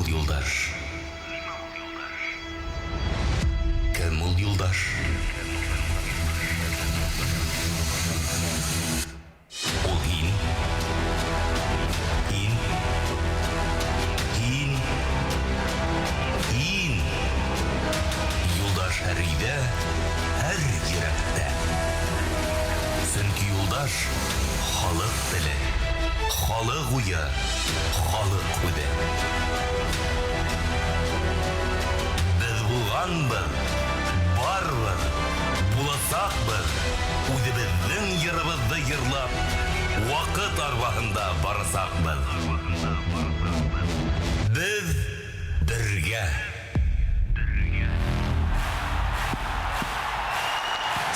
ул юлдаш? Кем ул юлдаш? Ул һин. Һин. Һин. Һин. Юлдаш һәр өйҙә, һәр йөрәктә. Сөнки юлдаш халыҡ теле, халыҡ уйы, халыҡ һүҙе. Беҙ булғанбыҙ, барбыҙ, буласаҡбыҙ, үҙебеҙҙең йырыбыҙҙы йырлап, ваҡыт арбаһында барасаҡбыҙ. Беҙ бергә.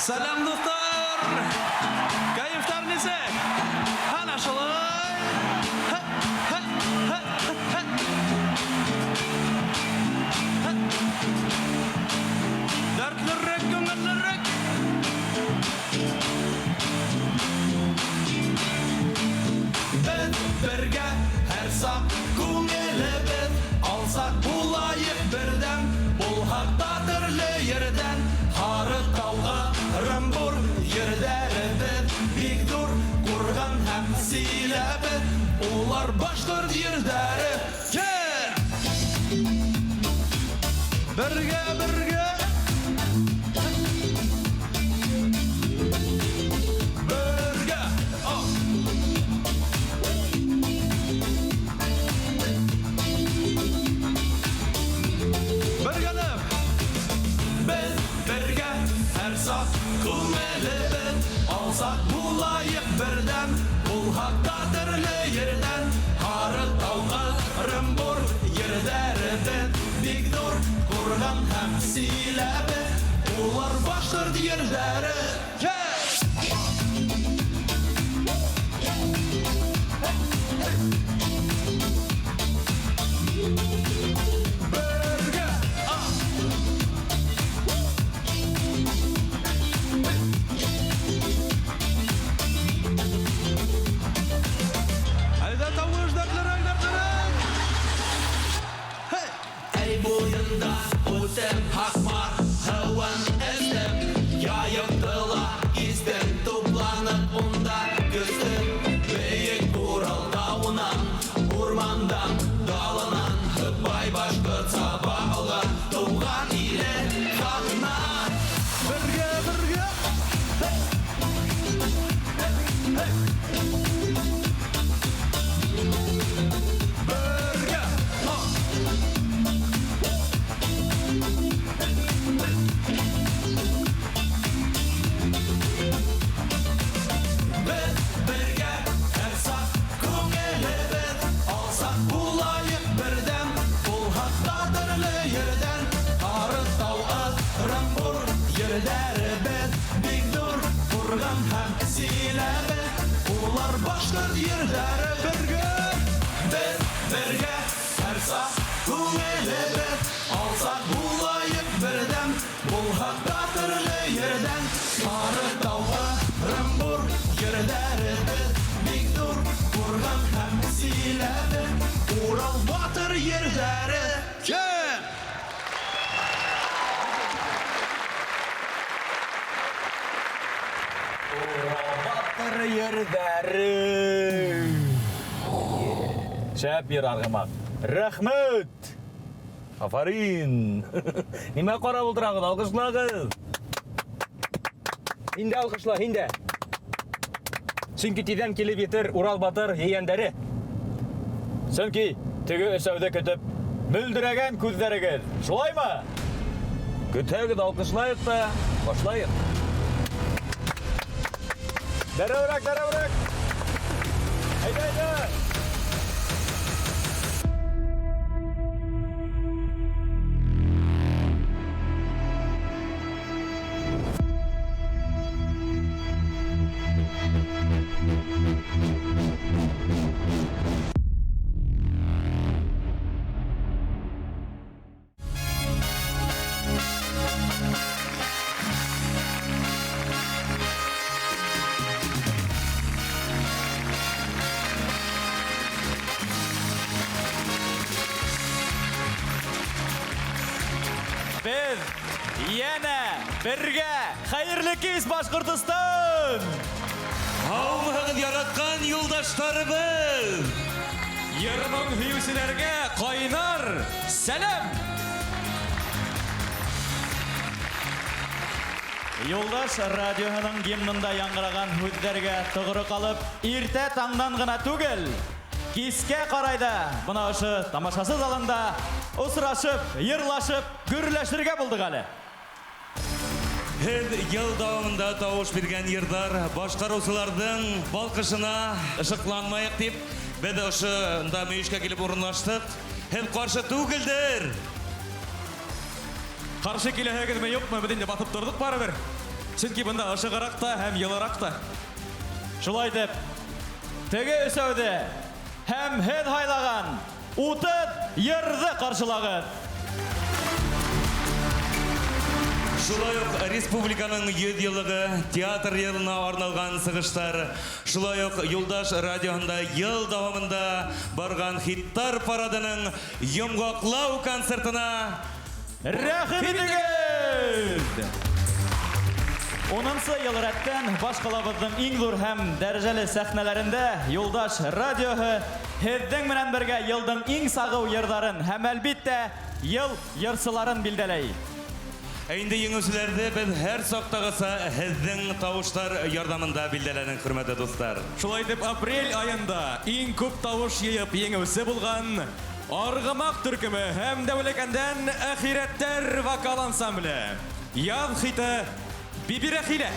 Сәләм, дуҫтар! Кәйефтәр нисек? Һәнә шулай! Һә, һә, һә, һә. Һә. Дәртлерәк, күңеллерәк! Беҙ бергә һәр саҡ күңелебеҙ алсаҡ булайыҡ берҙәм, булһаҡ та төрлө ерҙән. Һарытауға Ырымбур ерҙәребеҙ бик ҙур, Ҡурған һәм Силәбе, улар башҡорт ерҙәре. Yeah! Бергә, бергә! Бергә! Oh! Бергәләп! Беҙ бергә һәр саҡ күңелебеҙ алсаҡ булайыҡ берҙәм, булһаҡ та төрлө ерҙән. Һарытауға Ырымбур ерҙәребеҙ бик ҙур, Ҡурған һәм Силәбе, улар башҡорт ерҙәре. Yeah! Бергә! Ah! Әйҙә тауыш, дәртлерәк, дәртлерәк! Hey! Әй буйында үтем Һаҡмар һыуын эстем, Яйыҡты ла кистем, тупланып унда көстөм. Бейек Урал тауынан, урмандан, даланан, бай башҡорт саба алға тыуған иле хаҡына. Бергә, бергә! Hey! Hey! Hey! Бергә! Oh! Беҙ бергә һәр саҡ күңелебеҙ алсаҡ булайыҡ берҙәм, булһаҡ та төрлө ерҙән. Һарытау, Ырымбур ерҙәребеҙ бик ҙур, Ҡурған һәм Силәбе, улар башҡорт ерҙәре. Бергә! Беҙ бергә һәр саҡ күңелебеҙ алсаҡ булайыҡ берҙәм, булһаҡ та төрлө ерҙән. Һарытау, Ырымбур ерҙәребеҙ бик ҙур, Ҡурған һәм Силәбе, Урал батыр ерҙәре. Yeah! Батыр ерҙәре. Шәп йыр, Арғымаҡ. Рәхмәт! Афарин! Нимә ҡарап ултырағыҙ? Алҡышлағыҙ! Һин дә алҡышла, һин дә. Сөнки тиҙҙән килеп етер Урал батыр ейәндәре. Сөнки теге өсәүҙе көтөп мөлдөрәгән күҙҙәрегеҙ. Шулаймы? Көтәгеҙ, алҡышлайыҡ та башлайыҡ. Дәррәүерәк, дәррәүерәк! Әйҙә, әйҙә! Беҙ йәнә бергә! Хәйерле кис, Башҡортостан! Һаумыһығыҙ, яратҡан юлдаштарыбыҙ! Йыр-моң һөйөүселәргә ҡайнар сәләм! Юлдаш радиоһының гимнында яңғыраған һүҙҙәргә тоғро ҡалып, иртә таңдан ғына түгел, кискә ҡарай да бына ошо тамашасы залында осрашып, йырлашып, гөрләшергә булдыҡ әле. Һеҙ йыл дауамында тауыш биргән йырҙар башҡарыусыларҙың балҡышына ышыҡланмайыҡ тип, беҙ ошонда мөйөшкә килеп урынлаштыҡ. Һеҙ ҡаршы түгелдер. Ҡаршы киләһегеҙме, юҡмы, беҙ инде баҫып торҙоҡ барыбер. Сөнки бында ышығыраҡ та һәм йылыраҡ та. Шулай итеп, теге өсәүҙе һәм һеҙ һайлаған 30 йырҙы ҡаршылағыҙ. Шулай уҡ республиканың 100 йыллығы театр йылына арналған сығыштар, шулай уҡ Юлдаш радиоһында йыл дауамында барған хиттар парадының йомғаҡлау концертына рәхим итегеҙ! 10-нсы йыл рәттән баш ҡалабыҙҙың иң ҙур һәм дәрәжәле сәхнәләрендә Юлдаш радиоһы һеҙҙең менән бергә йылдың иң сағыу йырҙарын һәм әлбиттә йыл йырсыларын билдәләй. Ә инде еңеүселәрҙе беҙ һәр саҡтағыса һеҙҙең тауыштар ярҙамында билдәләнек, хөрмәтле дуҫтар. Шулай итеп, апрель айында иң күп тауыш йыйып еңеүсе булған Арғымаҡ төркөмө һәм Дәүләкәндән Әхирәттәр вокал ансамбле. Яҙ хиты Бибирәхилә.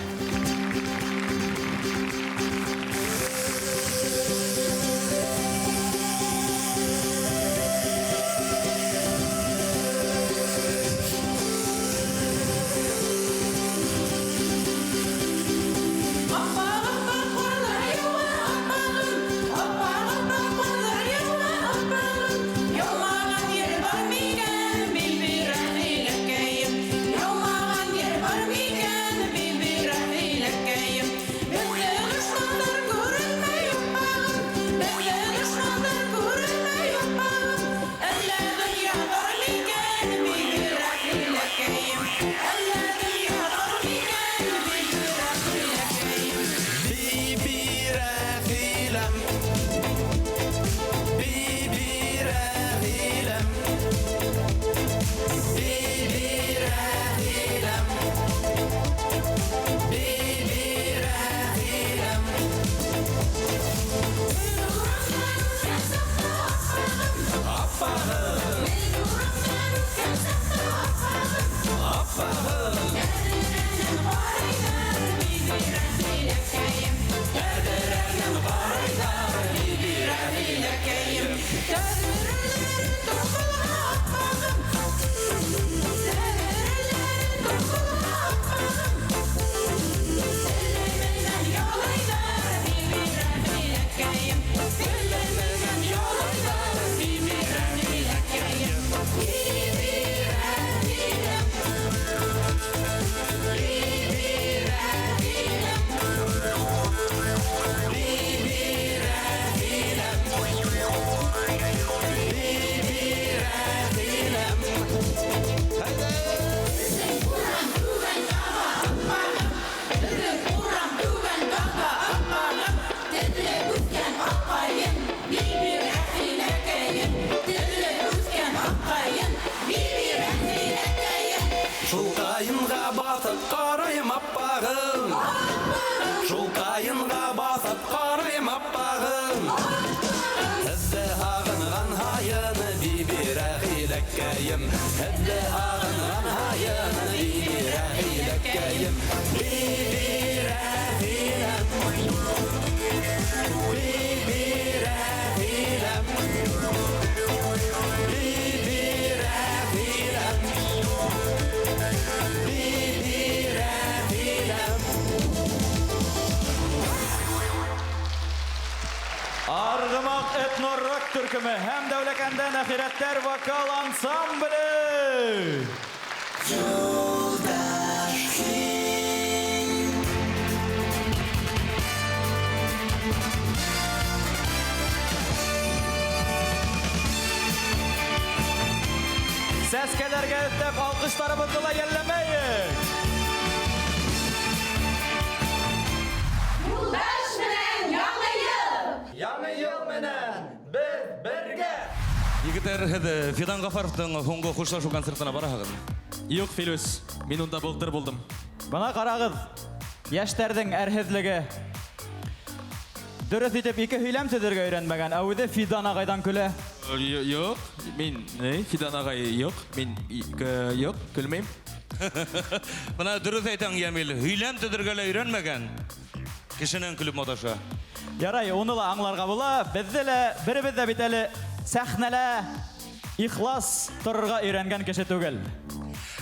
Арғымаҡ этно-рок төркөмө һәм Дәүләкәндән Әхирәттәр вокал ансамбле. Сәскәләргә өҫтәп алҡыштарыбыҙҙы ла йәлләмәйек. Юлдаш менән Яңы йыл! Яңы йыл менән беҙ бергә! Егеттәр, һеҙ Фидан Ғафаровтың һуңғы хушлашыу концертына бараһығыҙмы? Юҡ, Филүс, мин унда былтыр булдым. Бына ҡарағыҙ, йәштәрҙең әрһеҙлеге. Дөрөҫ итеп ике һөйләм төҙөргә өйрәнмәгән, ә үҙе Фидан ағайҙан көлә. Юҡ, мин, ни, Фидан ағай юҡ, мин юҡ, көлмәйем. Бына дөрөҫ әйтәң, Йәмил, һөйләм төҙөргә лә өйрәнмәгән кешенән көлөп маташа. Ярай, уны ла аңларға була. Беҙҙе лә, беребеҙ ҙә бит әле сәхнәлә ихлас торорға өйрәнгән кеше түгел.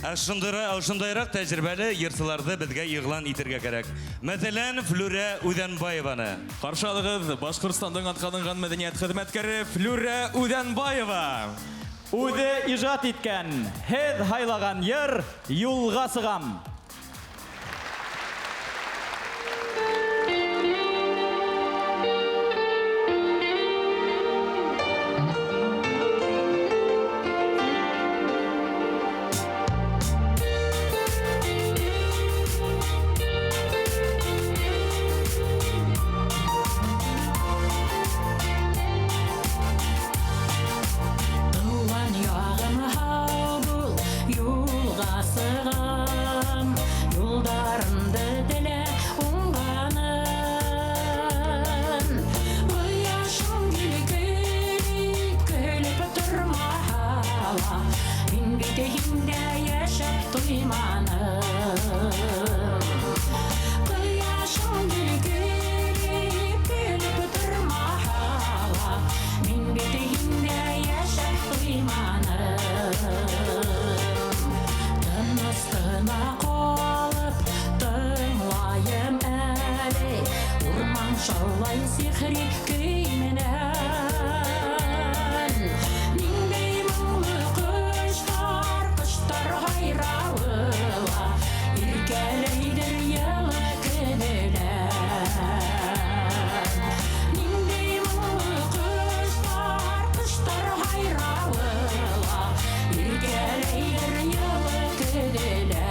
Ә шундайыраҡ тәжрибәле йырсыларҙы беҙгә иғлан итергә кәрәк. Мәҫәлән, Флүрә Үҙәнбаеваны. Ҡаршы алығыҙ Башҡортостандың атҡаҙанған мәҙәниәт хеҙмәткәре Флүрә Үҙәнбаева. Үҙе ижад иткән, һеҙ һайлаған йыр Юлға сығам. Тыуған яғым һау бул, юлға сығам. Юлдарымды телә уңғанын. Ҡояшың килеп, көлөп тормаһа ла, мин бит һиндә йәшәп туйманым. Ҡояшың килеп, көлөп тормаһа ла, мин бит һиндә йәшәп туйманым. Тыныс ҡына ҡалып тыңлайым әле, урман шаулай сихри көй менән. Ниндәй моңло ҡоштар, ҡоштар һайрауы ла, иркәләйҙер йылы көнөлә. Ниндәй моңло ҡоштар, ҡоштар һайрауы ла, иркәләйҙер йылы көнөлә.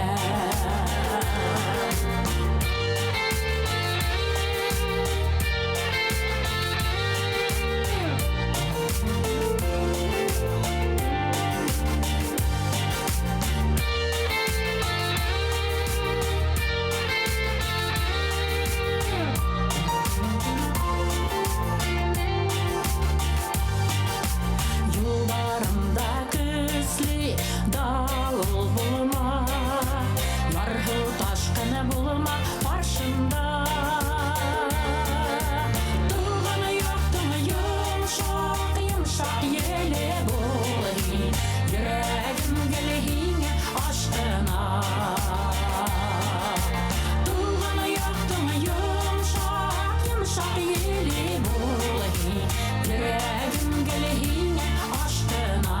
Юлдарымда көслө дауыл булма, ярһыу ташҡыны булма ҡаршымда. Тыуған яҡтың йомшаҡ, йомшаҡ еле бул һин, йөрәгем гел һиңә ашҡына. Тыуған яҡтың йомшаҡ, йомшаҡ еле бул һин, йөрәгем гел һиңә ашҡына.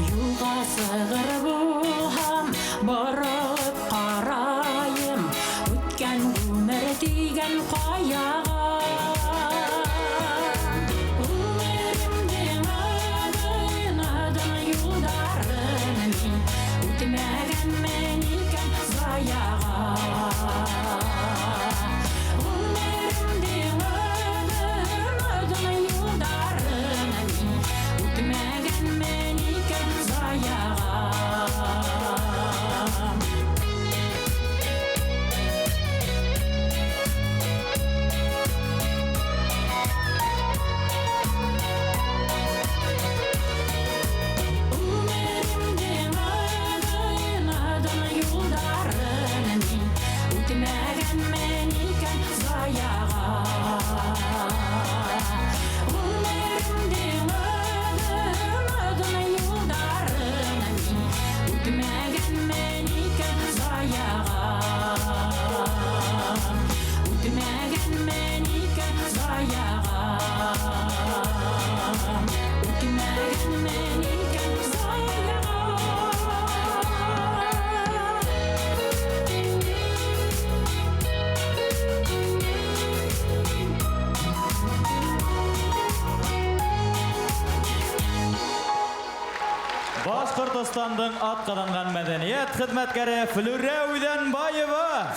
Юлға сығыр булһам, боролоп ҡарайым, үткән ғүмер тигән ҡаяға. Ғүмеремдең аҙын-аҙын юлдарын мин үтмәгәнмен икән заяға. Ғүмеремдең аҙын-аҙын юлдарын мин үтмәгәнмен икән заяға. Башҡортостандың атҡаҙанған мәҙәниәт хеҙмәткәре Флүрә Үҙәнбаева.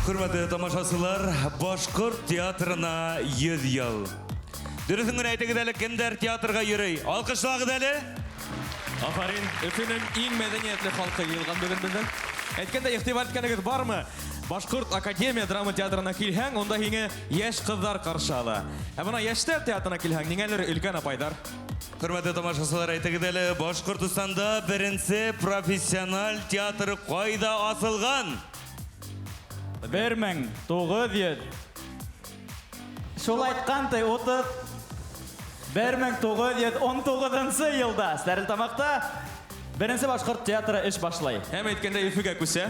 Хөрмәтле тамашасылар, Башҡорт театрына 100 йыл. Дөрөҫөн генә әйтегеҙ әле, кемдәр театрға йөрөй? Алҡышлағыҙ әле. Афарин, Өфөнөң иң мәҙәниәтле халҡы йыйылған бөгөн беҙҙең. Әйткәндә, иғтибар иткәнегеҙ бармы? Башҡорт академия драма театрына килһәң, унда һине йәш ҡыҙҙар ҡаршы ала. Ә бына йәштәр театрына килһәң, ниңәлер өлкән апайҙар. Хөрмәтле тамашасылар, әйтегеҙ әле, Башҡортостанда беренсе профессиональ театр ҡайҙа асылған? 1900. Шул айтҡандай, 1919 йылда Стәрлетамаҡта беренсе башҡорт театры эш башлай. Һәм әйткәндәй, Өфөгә күсә.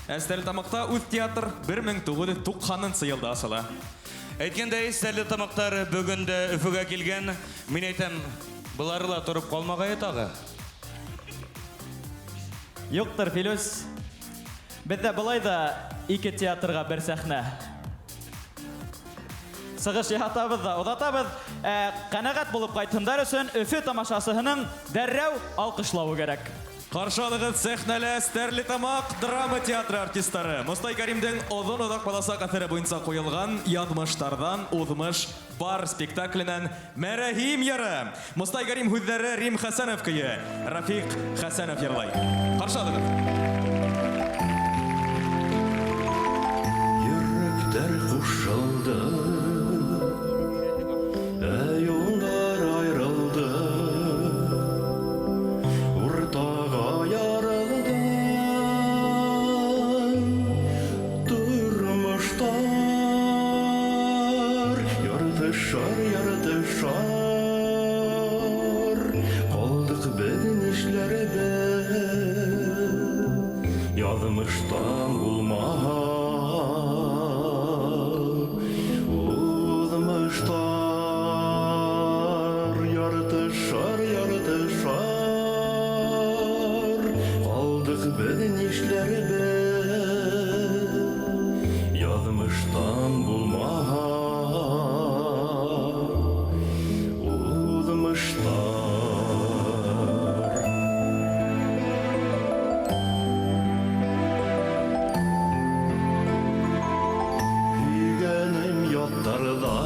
Ә Стәрлетамаҡта үҙ театр 1990 йылда асыла. Әйткәндәй, Стәрлетамаҡтар бөгөн дә Өфөгә килгән. Мин әйтәм, былары ла тороп ҡалмағайы тағы. Юҡтыр, Филүс. Беҙҙә былай да ике театрға бер сәхнә. Сығыш яһатабыҙ ҙа оҙатабыҙ. Ҡәнәғәт булып ҡайтһындар өсөн Өфө тамашасыһының дәррәү алҡышлауы кәрәк. Ҡаршы алығыҙ сәхнәлә Стәрлетамаҡ драма театры артистары. Мостай Кәримдең оҙон-оҙаҡ баласаҡ әҫәре буйынса ҡуйылған Яҙмыштарҙан уҙмыш бар спектакленән Мәрәһим йыры. Мостай Кәрим һүҙҙәре, Рим Хәсәнов көйө. Рафиҡ Хәсәнов йырлай. Ҡаршы алығыҙ. Йөрәктәр ҡушылды, ә юлдар айырылды, уртаға ярылды тормоштар, яртышар, яртышар, ҡалдыҡ беҙ нишләрбеҙ, яҙмыштан булмаһа. Уҙмыштар яртышар, яртышар, ҡалдыҡ беҙ нишләрбеҙ, яҙмыштан булмаһа. Уҙмыштар. Һөйгәнем яттарҙа,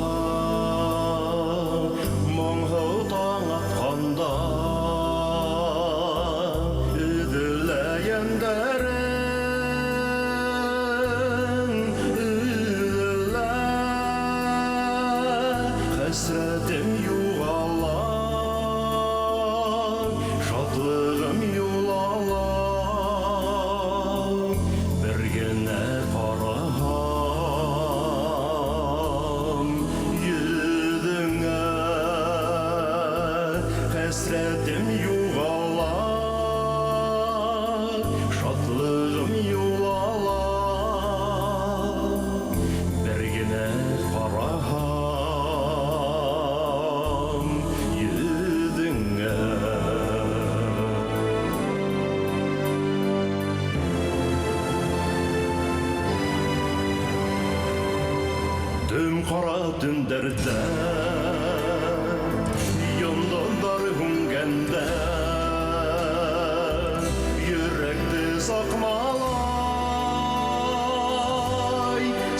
моңһоу таң атҡанда, өҙөлә йәндәрем, өҙөлә, хәсрәтем юғала, шатлығым юл ала, бер генә ҡараһам йөҙөңә, хәсрәтем юғала, шатлығым юл ала, бер генә ҡараһам йөҙөңә. Дөм ҡара төндәрҙә, йондоҙҙар һүнгәндә, йөрәкте саҡмалай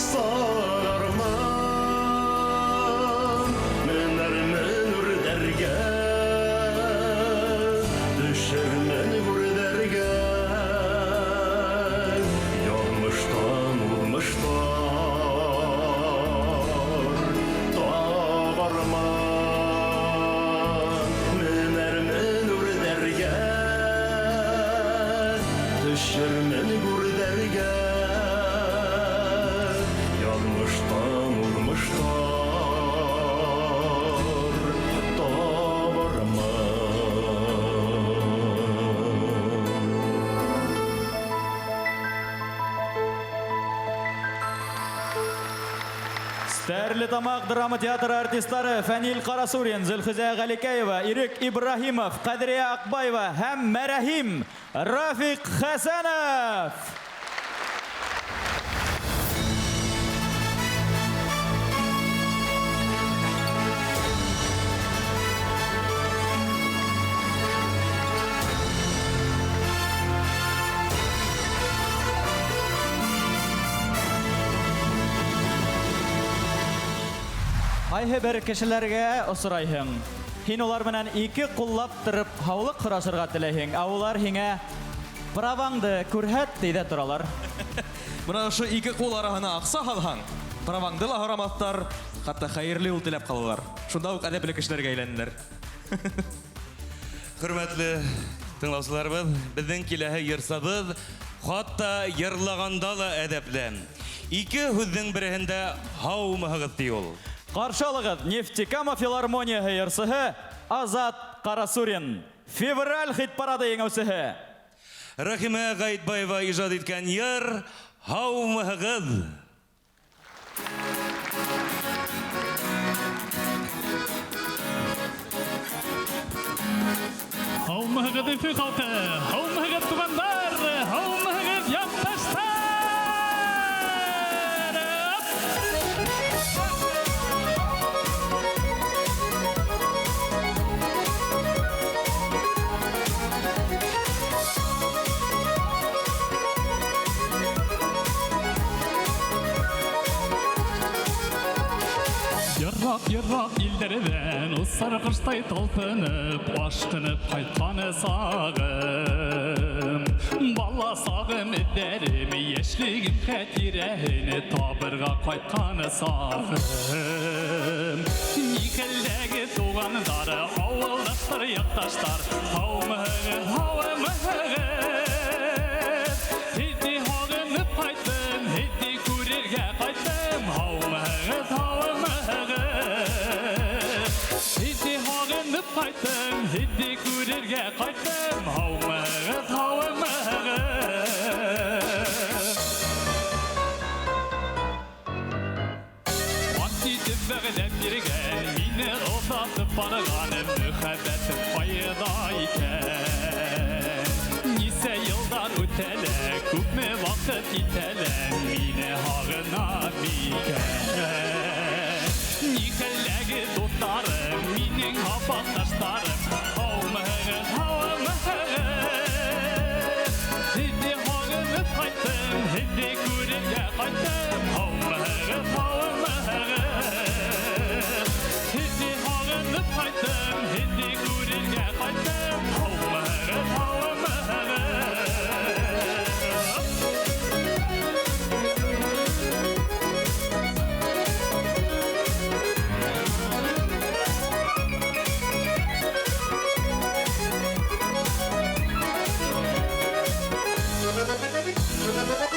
сағармын, менәрмен үрҙәргә, төшөрмөн гүрҙәргә, яҙмыштан уҙмыштар табарман, менәрмен үрҙәргә, төшөрмөн гүрҙәргә, яҙмыштан уҙмыштар табарман. Стәрлетамаҡ драма театры артистары Фәнил Ҡарасурин, Зөлхизә Ғәликәева, Ирек Ибраһимов, Ҡәҙриә Аҡбаева һәм Мәрәһим Рафиҡ Хәсәнов. Ҡайһы бер кешеләргә осрайһың. Һин улар менән ике ҡуллап тороп һаулыҡ һорашырға теләйһең, ә улар һиңә праваңды күрһәт ти ҙә торалар. Бына ошо ике ҡул араһына аҡса һалһаң, праваңды ла һорамаҫтар, хатта хәйерле юл теләп ҡалалар. Шунда уҡ әҙәпле кешеләргә әйләнәләр. Хөрмәтле тыңлаусыларыбыҙ, беҙҙең киләһе йырсыбыҙ хатта йырлағанда ла әҙәпле. Ике һүҙҙең береһендә һаумыһығыҙ ти ул. Ҡаршы алығыҙ Нефтекама филармонияһы йырсыһы Азат Ҡарасурин. Февраль хит-парады еңеүсеһе. Рәхимә Ғәйетбаева ижад иткән йыр Һаумыһығыҙ. Һаумыһығыҙ, Өфө халҡы! Һаумыһығыҙ, туғандар! Һаумыһығыҙ, яҡташтар! Йыраҡ-йыраҡ илдәрҙән осар ҡоштай талпынып, ашҡынып ҡайтҡан сағым. Бала сағым эҙҙәрем, йәшлегем хәтирәһен табырға ҡайтҡан сағым. Ни хәлдәге туғандар, ауылдаштар, яҡташтар, һаумыһығыҙ, һаумыһығыҙ. Һеҙҙе һағынып ҡайттым, һеҙҙе күрергә ҡайттым, һаумыһығыҙ, һаумыһығыҙ. Һеҙҙе һағынып ҡайттым, һеҙҙе күрергә ҡайттым, һаумыһығыҙ, һаумыһығыҙ. Ант итеп вәғәҙә биргән, мине оҙатып барған мөхәббәтем ҡайҙа икән? Нисә йылдар үтә лә, күпме ваҡыт китә лә, мине һағына микән? Ни хәлдәге дуҫтарым, минең һабаҡташтарым, һаумыһығыҙ, һаумыһығыҙ. Һеҙҙе һағынып ҡайттым, һеҙҙе күрергә ҡайттым, һаумыһығыҙ, һаумыһығыҙ. Һеҙҙе һағынып ҡайттым, һеҙҙе күрергә ҡайттым, һаумыһығыҙ, һаумыһығыҙ.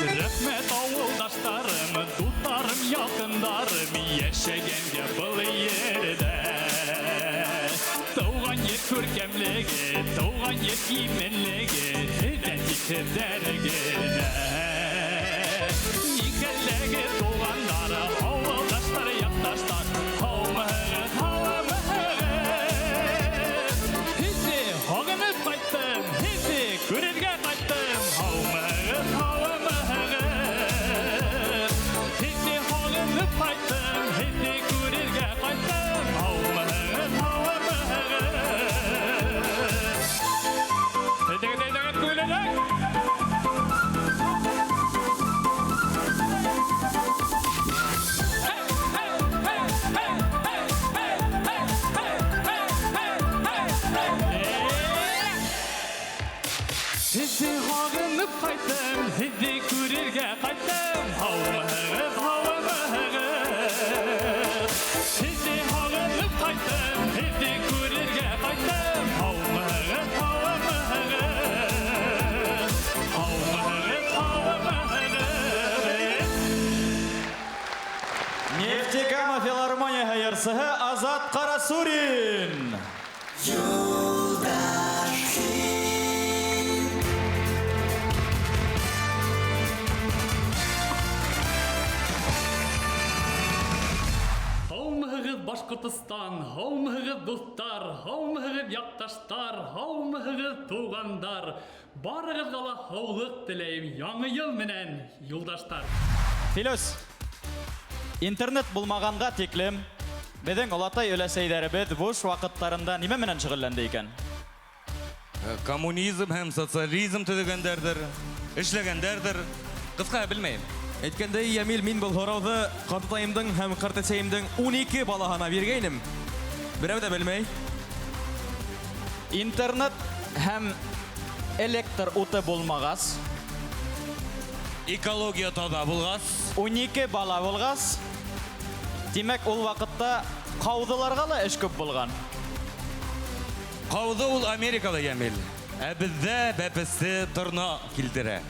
Рәхмәт ауылдаштарым, дуҫтарым, яҡындарым, йәшәгәнгә был ерҙә. Тыуған ер күркәмлеге, тыуған ер именлеге, һеҙҙә тик һеҙҙәр генә. Ни хәлдәге туғандар, ауылдаштар, яҡташтар, һаумыһығыҙ, һаумыһығыҙ. Һеҙҙе һағынып ҡайттым, һеҙҙе күрергә ҡайттым, һаумыһығыҙ, һаумыһығыҙ. Һеҙҙе һағынып ҡайттым, һеҙҙе күрергә ҡайттым, һаумыһығыҙ, һаумыһығыҙ. Әйҙәгеҙ, әйҙәгеҙ, күңеллерәк. Һеҙҙе һағынып ҡайттым, һеҙҙе күрергә ҡайттым, һаумыһығыҙ, һаумыһығыҙ. Һеҙҙе һағынып ҡайттым, һеҙҙе күрергә ҡайттым, һаумыһығыҙ, һаумыһығыҙ. Һаумыһығыҙ, һаумыһығыҙ. Нефтекама филармонияһы йырсыһы Азат Ҡарасурин. Һаумыһығыҙ, Башҡортостан, һаумыһығыҙ, дуҫтар, һаумыһығыҙ, яҡташтар, һаумыһығыҙ, туғандар. Барығыҙға ла һаулыҡ теләйем яңы йыл менән, юлдаштар. Филүс, интернет булмағанға тиклем беҙҙең олатай өләсәйҙәребеҙ буш ваҡыттарында нимә менән шөғөлләнде икән? Коммунизм һәм социализм төҙөгәндәрҙер, эшләгәндәрҙер. Ҡыҫҡа белмәйем. Әйткәндәй, Ямил, мин был һорауҙы ҡартатайымдың һәм ҡартәсәйемдең 12 балаһына биргәйнем. Берәү ҙә белмәй. Интернет һәм электр уты булмағас, Экология таҙа булғас, 12 бала булғас, тимәк, ул ваҡытта ҡауҙыларға ла эш күп булған. Ҡауҙы ул Америкала, Ямил. Ә беҙҙә бәпесте торна килтерә.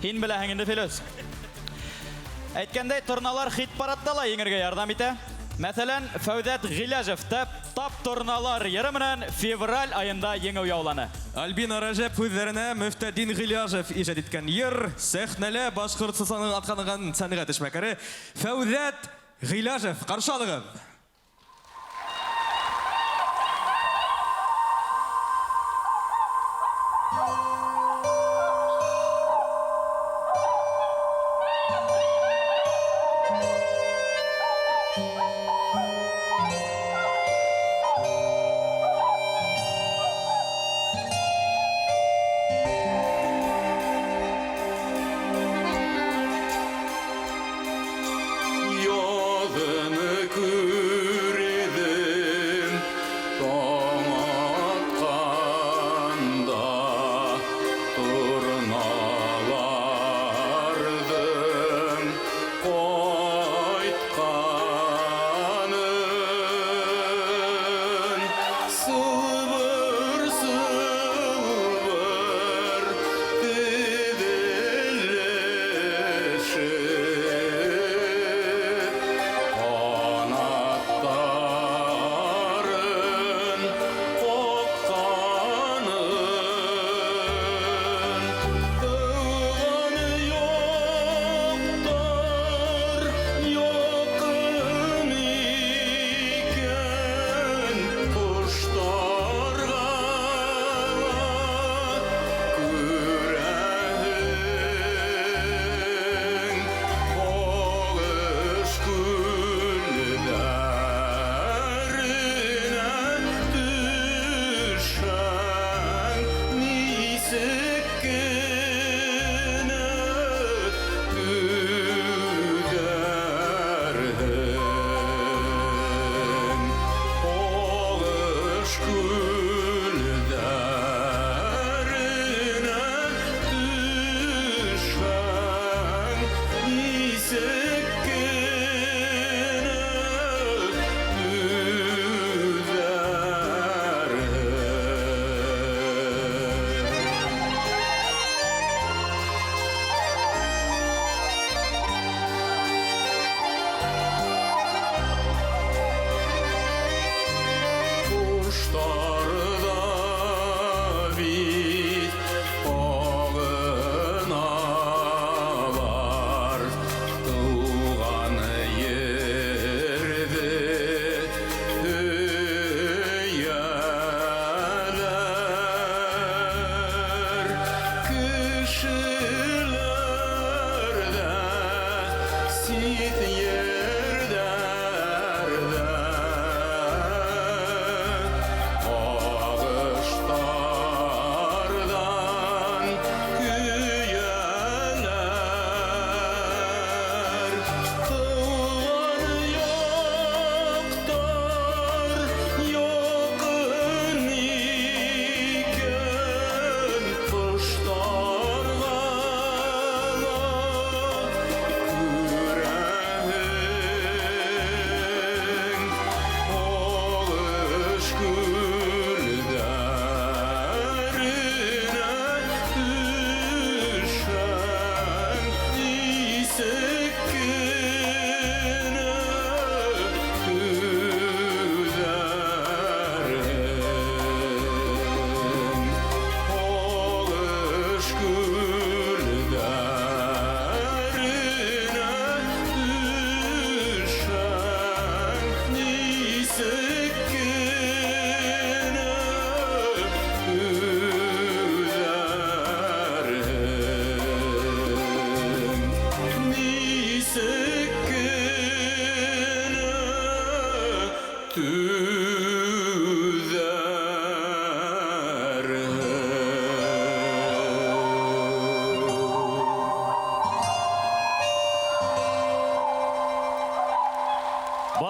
Һин беләһең инде, Филүс. Әйткәндәй, торналар хит-парадта ла еңергә ярҙам итә. Мәҫәлән, Фәүҙәт Ғиләжев тап торналар йыры менән февраль айында еңеү яуланы. Альбина Рәжәп һүҙҙәренә Мөфтәдин Ғиләжев ижад иткән йыр сәхнәлә Башҡортостаның атҡаҙанған сәнғәт эшмәкәре Фәүҙәт Ғиләжев. Ҡаршы алығыҙ. Яҙын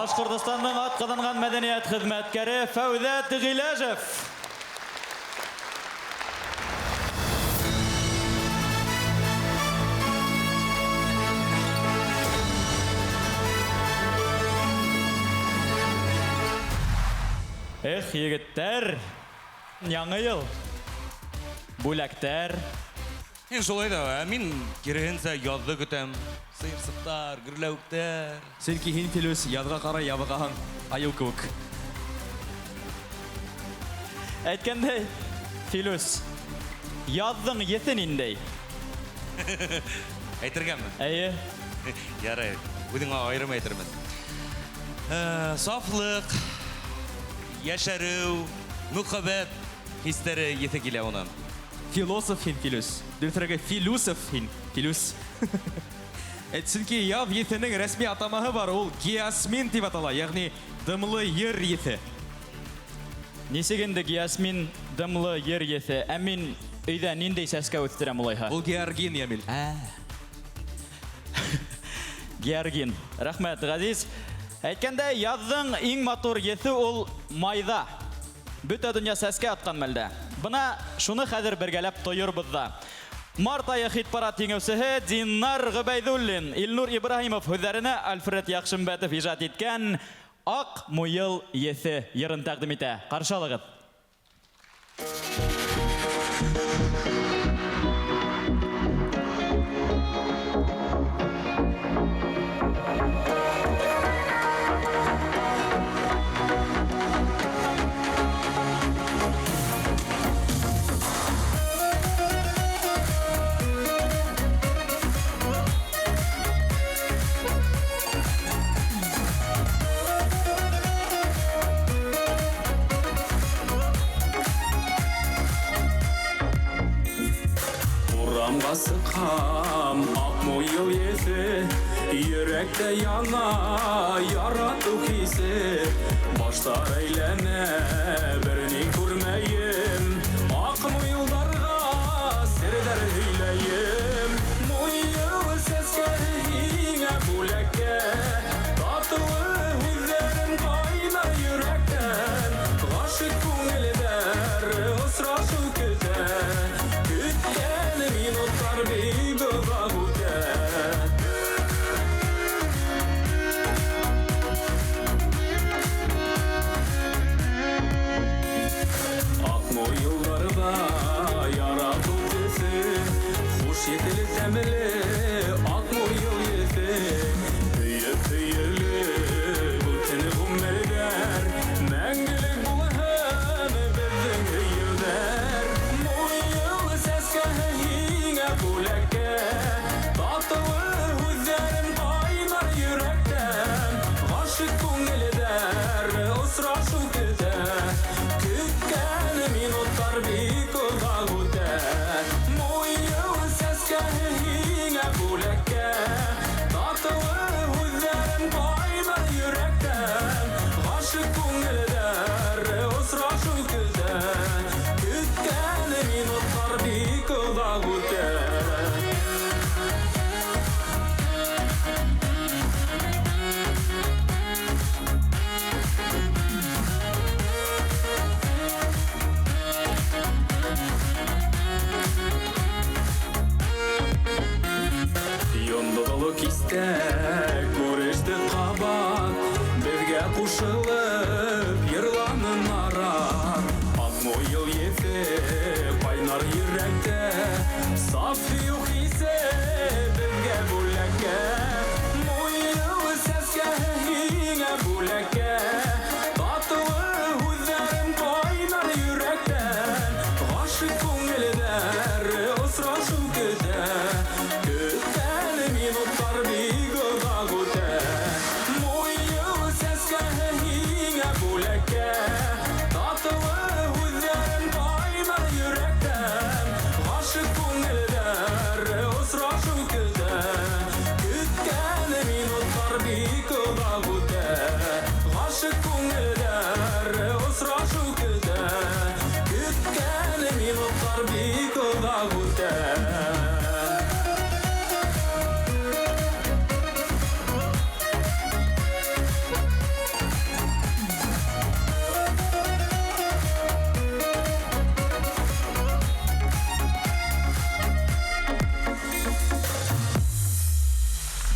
Башҡортостандың атҡаҙанған мәҙәниәт хеҙмәткәре Фәүҙәт Ғиләжев. Эх, егеттәр, яңы йыл, бүләктәр. Мин шулай да, ә мин киреһенсә яҙҙы көтәм. Сыйырсыҡтар, гөрләүектәр. Сөнки һин, Филүс, яҙға ҡарай ябығаһың, айыу кеүек. Әйткәндәй, Филүс, яҙҙың еҫе ниндәй? Әйтергәме? Эйе. Ярай, үҙеңә айырым әйтермен. Сафлыҡ, йәшәреү, мөхәббәт хистәре еҫе килә унан. Философ һин, Филүс. Дөрөҫөрәге, филүсов һин, Филүс. Сөнки яҙ еҫенең рәсми атамаһы бар, ул геосмин тип атала, йәғни дымлы ер еҫе. Нисек инде геосмин дымлы ер еҫе? Ә мин өйҙә ниндәй сәскә үҫтерәм улайһа? Ул георгин, Ямил. Георгин. Рәхмәт, Ғәзиз. Әйткәндәй, яҙҙың иң матур еҫе ул майҙа. Бөтә донъя сәскә атҡан мәлдә. Бына шуны хәҙер бергәләп тойорбоҙ ҙа. Март айы хит-парад еңеүсеһе Динар Ғөбәйҙуллин, Илнур Ибраһимов һүҙҙәренә Альфред Яҡшымбәтов ижад иткән Аҡ муйыл еҫе йырын тәҡдим итә. Ҡаршы алығыҙ. Урамға сыҡһам, аҡ муйыл еҫе, йөрәктә яна яратыу хисе. Баштар әйләнә, бер ни күрмәйем, аҡ муйылдарға серҙәр һөйләйем. Муйыл сәскәһе һиңә бүләккә, татлы һүҙҙәрем ҡайнар йөрәктән. Ғашиҡ күңелдәр осрашыу көтә, көткән минуттар бик оҙаҡ үтә. Аҡ муйылдарҙа яратыу төҫө, хуш еҫле тәмле аҡ муйыл еҫе. Һөйөп һөйөлөп үтһен ғүмерҙәр, мәңгелек булһын беҙҙең һөйөүҙәр. Муйыл сәскәһе һиңә бүләккә, татлы һүҙҙәрем ҡайнар йөрәктән. Ғашиҡ күңелдәр осрашыу көтә, көткән минуттар бик оҙаҡ үтә. Муйыл сәскәһе һиңә бүләккә, татлы һүҙҙәрем ҡайнар йөрәктән. Ғашиҡ күңелдәр осрашыу көтә, көткән минуттар бик оҙаҡ үтә. Йондоҙло кистә күрештек ҡабат, беҙгә ҡушылып йырланы нарат. Аҡ муйыл еҫе ҡайнар йөрәктә, саф һөйөү хисе беҙгә бүләккә. Муйыл сәскәһе һиңә бүләккә, татлы һүҙҙәрем ҡайнар йөрәктән. Ғашиҡ күңелдәр осрашыу көтә, көткән минуттар бик оҙаҡ үтә. Муйыл сәскәһе һиңә бүләккә, татлы һүҙҙәрем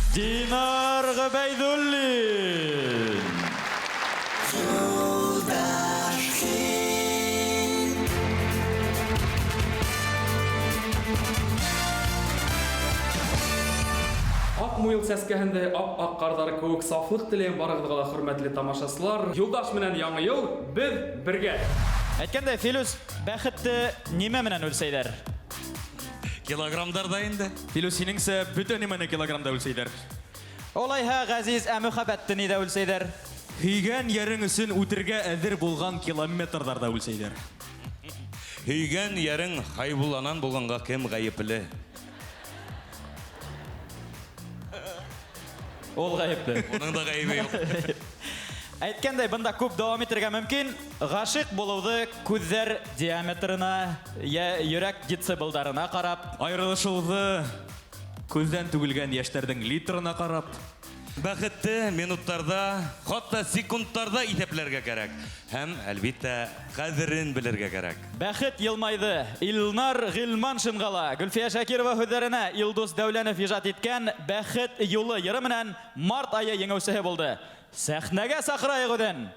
Динар Ғөбәйҙуллин. Аҡ муйыл сәскәһендә ап-аҡ ҡарҙар кеүек сафлыҡ теләйем барығыҙға ла, хөрмәтле тамашасылар. Юлдаш менән Яңы йыл, беҙ бергә. Әйткәндәй, Филүс, бәхетте нимә менән үлсәйҙәр? Килограммдарҙа инде. Филүс, һинеңсә, бөтә нимәне килограммда үлсәйҙәр? Улайһа, Ғәзиз, ә мөхәббәтте ниҙә үлсәйҙәр? Һөйгән йәрең өсөн үтергә әҙер булған километрҙарҙа үлсәйҙәр. Һөйгән йәрең Хайбулланан булғанға кем ғәйепле? Ул ғәйепле. Уның да ғәйебе юҡ. Әйткәндәй, бында күп дауам итергә мөмкин. Ғашиҡ булыуҙы күҙҙәр диаметрына, йә йөрәк децибелдарына ҡарап, айырылышыуҙы күҙҙән түгелгән йәштәрҙең литрына ҡарап, бәхетте минуттарҙа, хатта секундтарҙа иҫәпләргә кәрәк. Һәм, әлбиттә, ҡәҙерен белергә кәрәк. Бәхет йылмайҙы Илнар Ғилманшинға ла Гөлфиә Шакирова һүҙҙәренә Илдус Дәүләнов ижад иткән Бәхет юлы йыры менән март айы еңеүсеһе булды. Сәхнәгә саҡырайыҡ үҙен.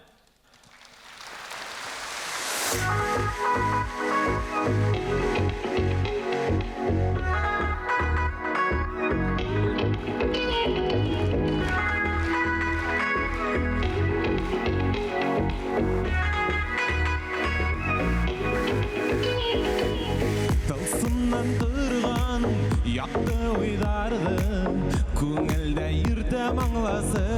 Тылсымнан торған яҡты уйҙарҙы күңелдә йөртәм аңласы.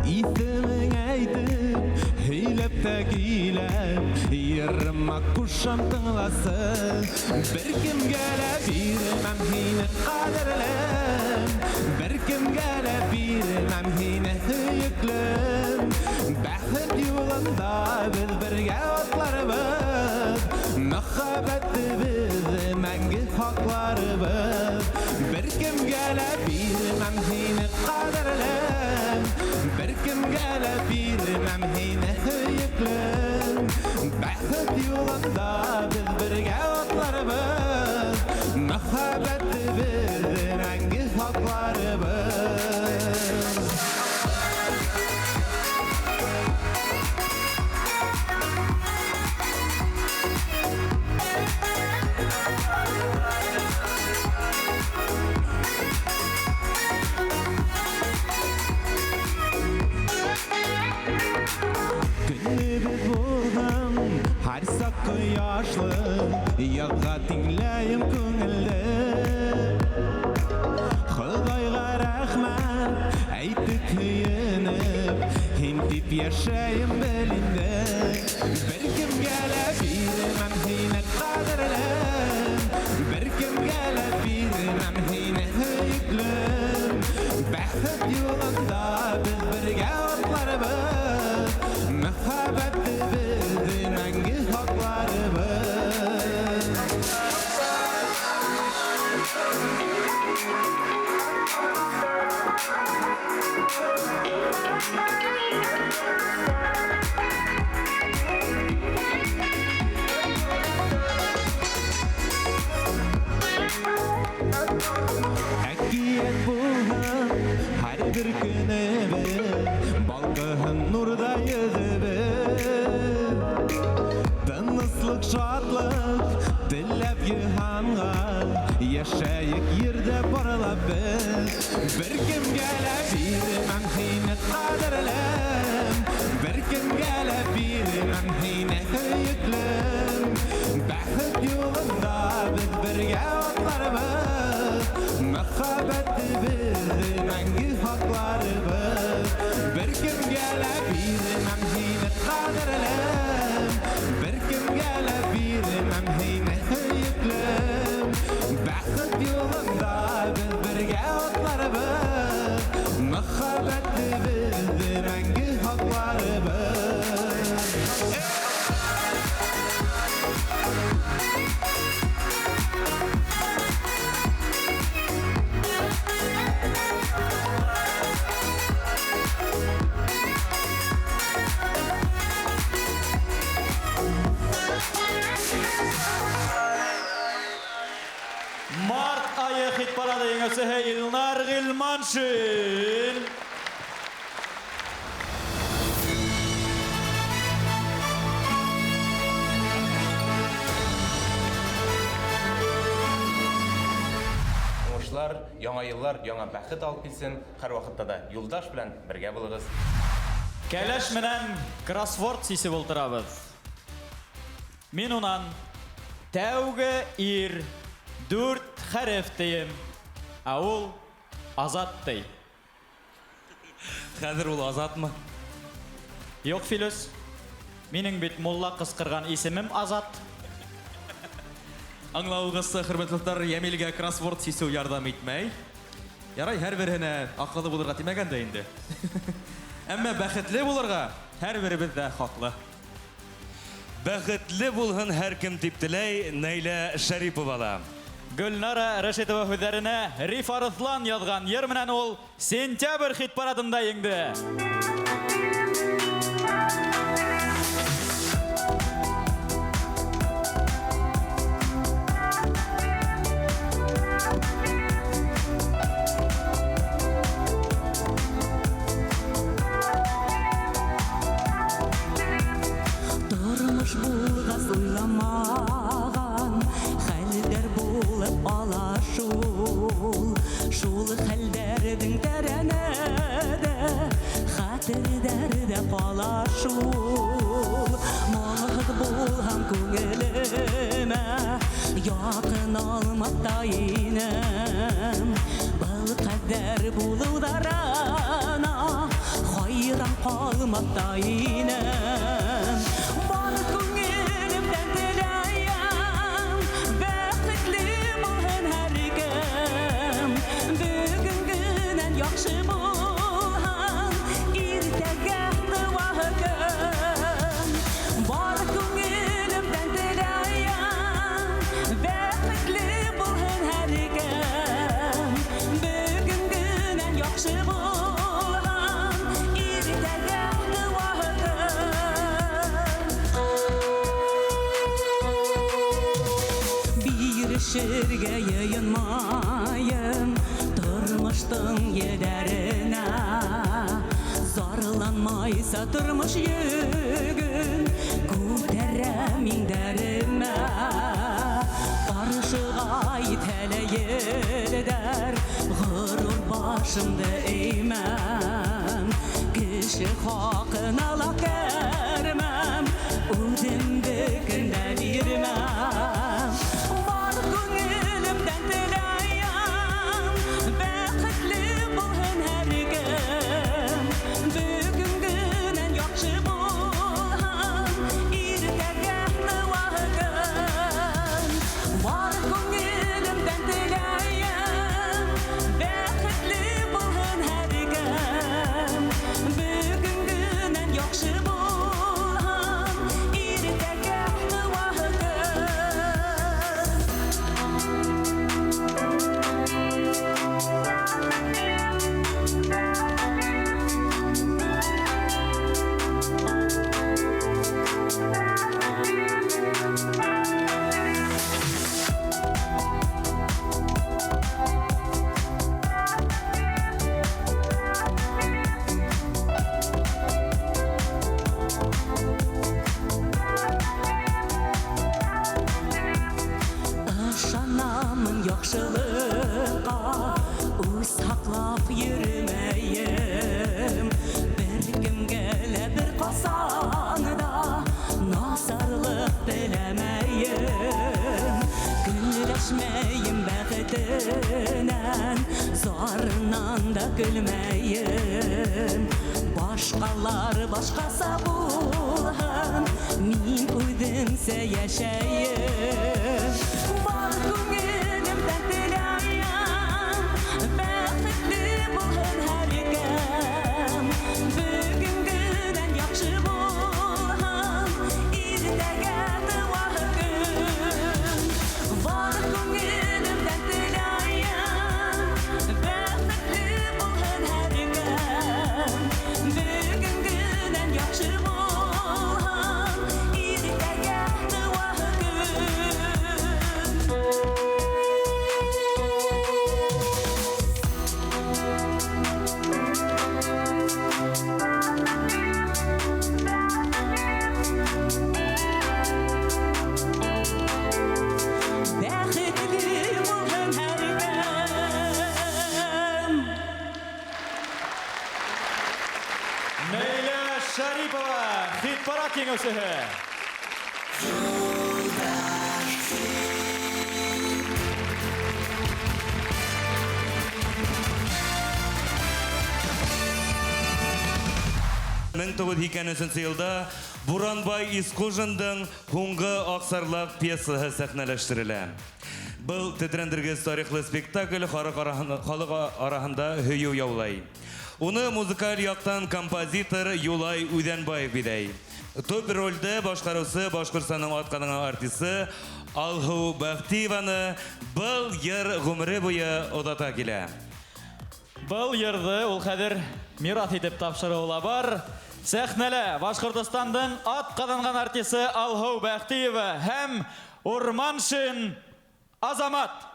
Иҫемең әйтеп, һөйләп тә көйләп, йырыма ҡушам тыңласы. Бер кемгә лә бирмәм һине ҡәҙерлем, бер кемгә лә бирмәм һине һөйөклөм. Бәхет юлында беҙ бергә атларбыҙ, мөхәббәтебеҙҙе мәңге һаҡларбыҙ. Бер кемгә лә бирмәм һине ҡәҙерлем, бер кемгә лә бирмәм һине һөйөклөм. Бәхет юлында беҙ бергә атларбыҙ, мөхәббәтебеҙҙе мәңге һаҡларбыҙ. Көнөбөҙ булһын һәр саҡ ҡояшлы, яҙға тиңләйем күңелде. Хоҙайға рәхмәт әйтеп һөйөнөп, һин тип йәшәйем бел инде. Бер кемгә лә бирмәм һине ҡәҙерлем, бер кемгә лә бирмәм һине һөйөклөм. Бәхет юлында беҙ бергә атларбыҙ, мөхәббәтебеҙҙе мәңге һаҡларбыҙ. Әкиәт булһын һәр бер көнөбөҙ, балҡыһын нурҙа йөҙөбөҙ. Тыныслыҡ, шатлыҡ теләп йыһанға, йәшәйек ерҙә парлап беҙ. Бер кемгә лә бирмәм һине ҡәҙерлем, бер кемгә лә бирмәм һине һөйөклөм. Бәхет юлында беҙ бергә атларбыҙ, мөхәббәтебеҙҙе мәңге һаҡларбыҙ. Бер кемгә лә бирмәм һине ҡәҙерлем, бер кемгә лә бирмәм һине һөйөклөм. Бәхет юлында беҙ бергә атларбыҙ, мөхәббәтебеҙҙе мәңге һаҡларбыҙ. Март айы хит-парады еңеүсеһе Илнар Ғилманшин. Уңышлар, яңа еллар, яңа бәхет алып килсен. Һәр вакытта да юлдаш белән бергә булыгыз. Кәләш менән кроссворд сисеп ултырабыҙ. Мин унан тәүге ир 4 хәреф тием, ә ул Азат ти. Хәҙер ул Азатмы? Юҡ, Филүс. Минең бит мулла ҡысҡырған исемем Азат. Аңлауығыҙса, хөрмәтле дуҫтар, Йәмилгә кроссворд сисеү ярҙам итмәй. Ярай, һәр береһенә аҡыллы булырға тимәгән дә инде. Әммә бәхетле булырға һәр беребеҙ ҙә хаҡлы. Бәхетле булһын һәр кем тип теләй Нәйлә Шәрипова ла. Гөлнара Рәшитова һүҙҙәренә Риф Арыҫлан яҙған йыр менән ул сентябрь хит-парадында еңде. Тормош булғас уйламаған хәлдәр булып ала шул. Шул хәлдәрҙең тәрәнә дә, хәтерҙәр дә ҡала шул. Моңһоҙ булһам күңелемә яҡын алмаҫ та инем. Был ҡәҙәр булыуҙарына хайран ҡалмаҫ та инем. Бар күңелемдән теләйем, бәхетле булһын һәр кем. Бөгөнгөнән яҡшы булһын, иртәгә тыуа көн. Бар күңелемдән теләйем, бәхетле булһын һәр кем. Бөгөнгөнән яҡшы булһын, иртәгә тыуа көн. Бирешергә йыйынмайым тормоштоң елдәренә. Зарланмайса тормош йөгөн күтәрәм иңдәремә. Ҡаршыға итһәлә елдәр, ғорур башымды эймәм. Кеше хаҡына ла кермәм, үҙемдекен дә бирмәм. Бар күңелемдән теләйем, бәхетле булһын һәр кем. Бөгөнгөнән яҡшы булһын, иртәгә тыуа көн. Бар күңелемдән теләйем, бәхетле булһын һәр кем. Бөгөнгөнән яҡшы булһын, иртәгә тыуа көн. Ышанамын яҡшылыҡҡа, үҙ һаҡлап йөрөмәйем. Бер кемгә лә бер ҡасан да насарлыҡ теләмәйем. Көнләшмәйем бәхетенән, зарынан да көлмәйем. Башҡалар башҡаса булһын, мин үҙемсә йәшәйем. Бар күңелемдән теләйем, бәхетле булһын һәр кем. Бөгөнгөнән яҡшы булһын, иртәгә тыуа көн. Бар күңелемдән теләйем, бәхетле булһын һәр кем. Бөгөнгөнән яҡшы булһын, иртәгә тыуа көн. Арғымаҡ еңеүсеһе. Өсөнсө йылда Буранбай Исҡужиндың «Һуңғы аҡсарлаҡ» пьесаһы сәхнәләштерелә. Был тетрәндергес тарихлы спектакль халыҡ араһында һөйөү яулай. Уны музыкаль яҡтан композитор Юлай Үҙәнбаев биҙәй. Төп ролдә башҡарыусы Башҡортостандың атҡаҙанған артисы Алһыу Бәхтиеваны был йыр ғүмере буйы оҙата килә. Был йырҙы ул хәҙер мираҫ итеп тапшырыуы ла бар. Сәхнәлә Башҡортостандың атҡаҙанған артисы Алһыу Бәхтиева һәм Урманшин Азамат.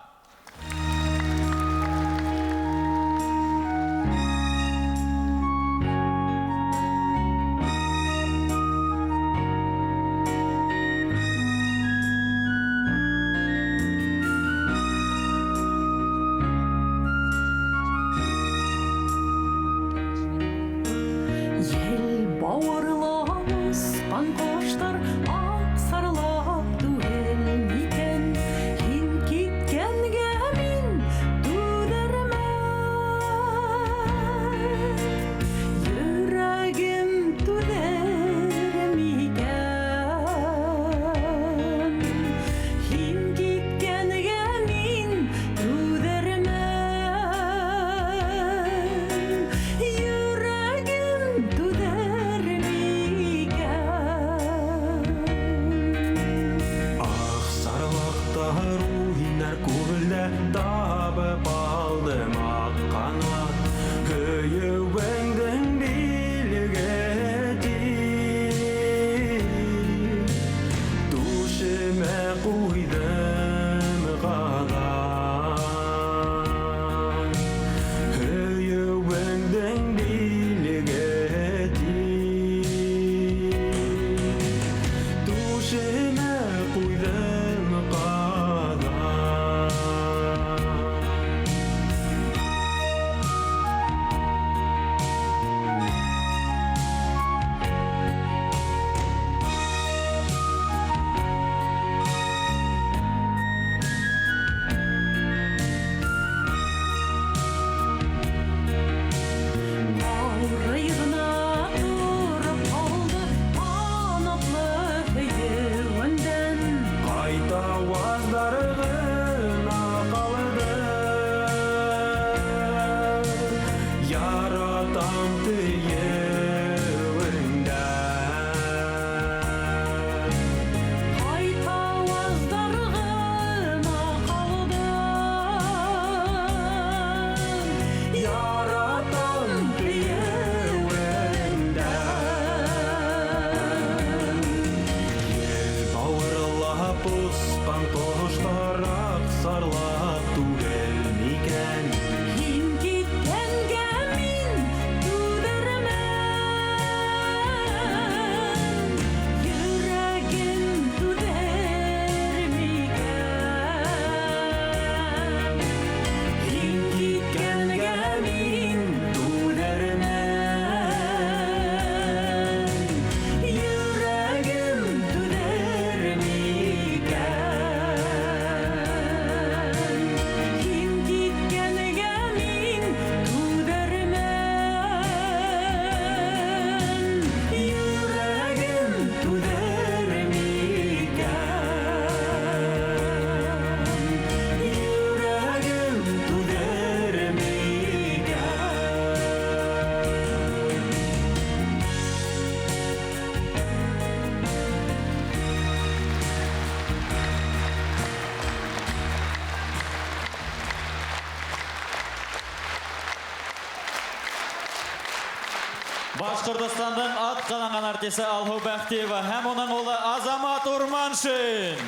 Башҡортостандың атҡаҙанған артисы Алһыу Бәхтиева һәм уның улы Азамат Урманшин.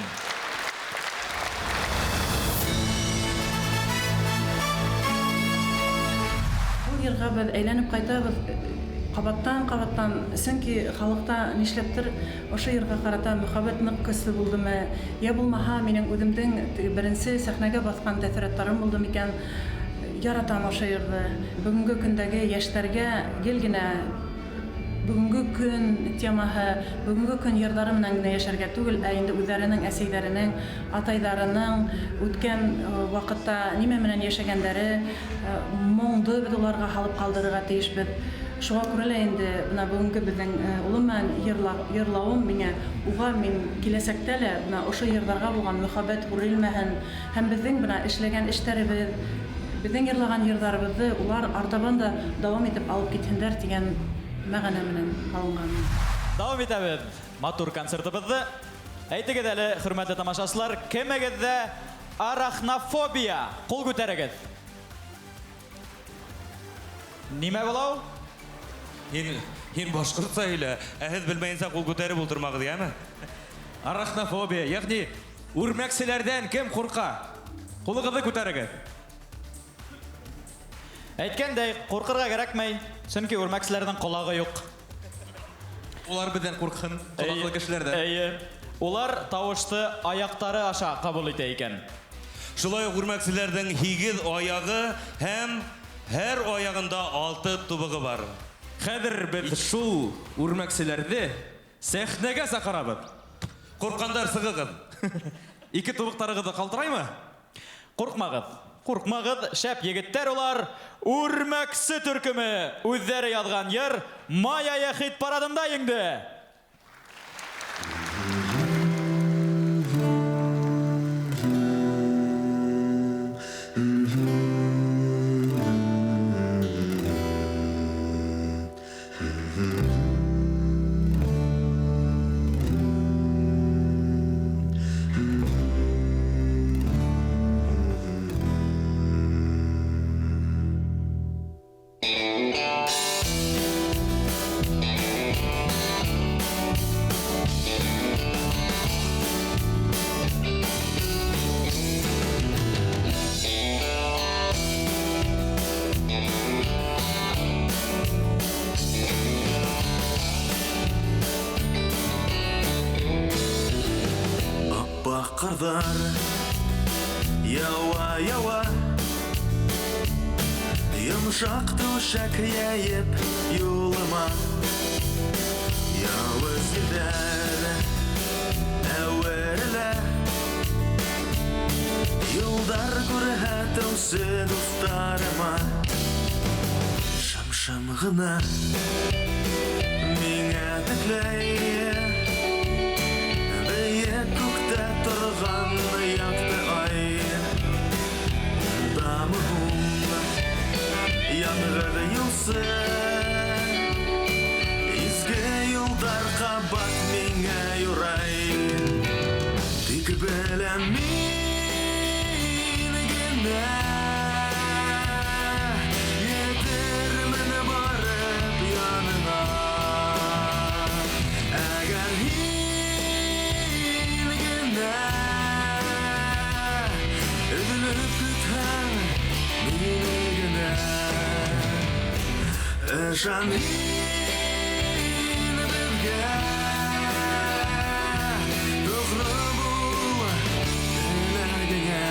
Был йырға беҙ әйләнеп ҡайтабыҙ ҡабаттан-ҡабаттан, сөнки халыҡта нишләптер ошо йырға ҡарата мөхәббәт ныҡ көслө булдымы, йә булмаһа минең үҙемдең беренсе сәхнәгә баҫҡан тәьҫораттарым булды микән, яратам ошо йырҙы. Бөгөнгө көндәге йәштәргә гел генә Бөгөнгө көн темаһы, бөгөнгө көн йырҙары менән генә йәшәргә түгел, ә инде үҙҙәренең әсәйҙәренең, атайҙарының үткән ваҡытта нимә менән йәшәгәндәре, моңдо беҙ уларға һалып ҡалдырырға тейешбеҙ. Шуға күрә лә инде бына бөгөнгө беҙҙең улым менән йырлауым миңә, уға мин киләсәктә лә бына ошо йырҙарға булған мөхәббәт үрелмәһен һәм беҙҙең бына эшләгән эштәребеҙ, беҙҙең йырлаған йырҙарыбыҙҙы улар артабан да дауам итеп алып китһендәр тигән мәғәнә менән алынған. Дауам итәбеҙ матур концертыбыҙҙы. Әйтегеҙ әле, хөрмәтле тамашасылар, кемегеҙҙә арахнофобия? Ҡул күтәрегеҙ. Нимә була ул? Һин башҡортса һөйлә, ә һеҙ белмәйенсә ҡул күтәреп ултырмағыҙ, йәме? Арахнофобия, йәғни үрмәкселәрҙән кем ҡурҡа? Ҡулығыҙҙы күтәрегеҙ. Әйткәндәй, ҡурҡырға кәрәкмәй, сөнки үрмәкселәрҙең ҡолағы юҡ. Улар беҙҙән ҡурҡһын, ҡолаҡлы кешеләрҙән. Эйе. Улар тауышты аяҡтары аша ҡабул итә икән. Шулай уҡ үрмәкселәрҙең 8 аяғы һәм һәр аяғында 6 тубығы бар. Хәҙер беҙ шул үрмәкселәрҙе сәхнәгә саҡырабыҙ. Ҡурҡҡандар сығығыҙ. Ике тубыҡтарығыҙ ҙа ҡалтыраймы? Ҡурҡмағыҙ. Ҡурҡмағыҙ, шәп егеттәр улар. Үрмәксе төркөмө үҙҙәре яҙған йыр май айы хит парадында еңде. Ҡарҙар яуа, яуа, йомшаҡ түшәк йәйеп юлыма. Яуыз елдәр әүерелә, юлдар күрһәтеүсе дуҫтарыма. Шым-шым ғына миңә текләй, бейек күктә торған яҡты ай. Ундамы һуң яңғыҙ юлсы, изге юлдар ҡабат миңә юрай. Тик беләм мин генә, етермен барып яныңа. Әгәр һин генә өҙөлөп көтһәң мине генә, ышан һин беҙгә, тоғро бул теләгеңә.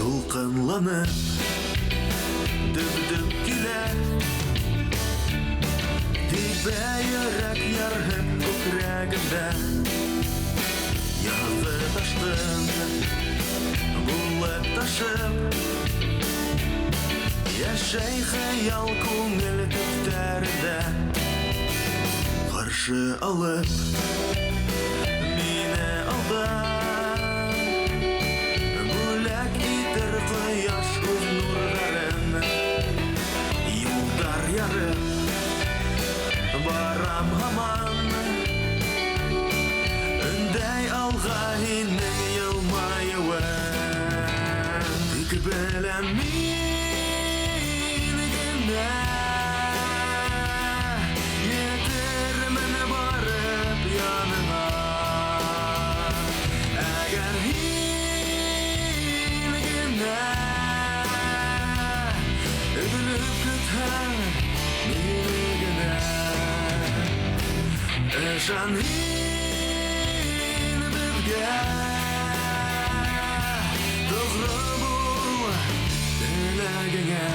Тулҡынланып дөп-дөп килә, тибә йөрәк ярһып күкрәгемдә. Яҙғы ташҡын булып ташып, йәшәй хыял күңел төптәрендә. Ҡаршы алып мине алда, бүләк итер ҡояш үҙ нурҙарын. Юлдар ярып барам һаман, өндәй алға һинең йылмайыуың. Тик беләм мин генә, етермен барып яныңа. Әгәр һин генә Ышан һин беҙгә, тоғро бул теләгеңә.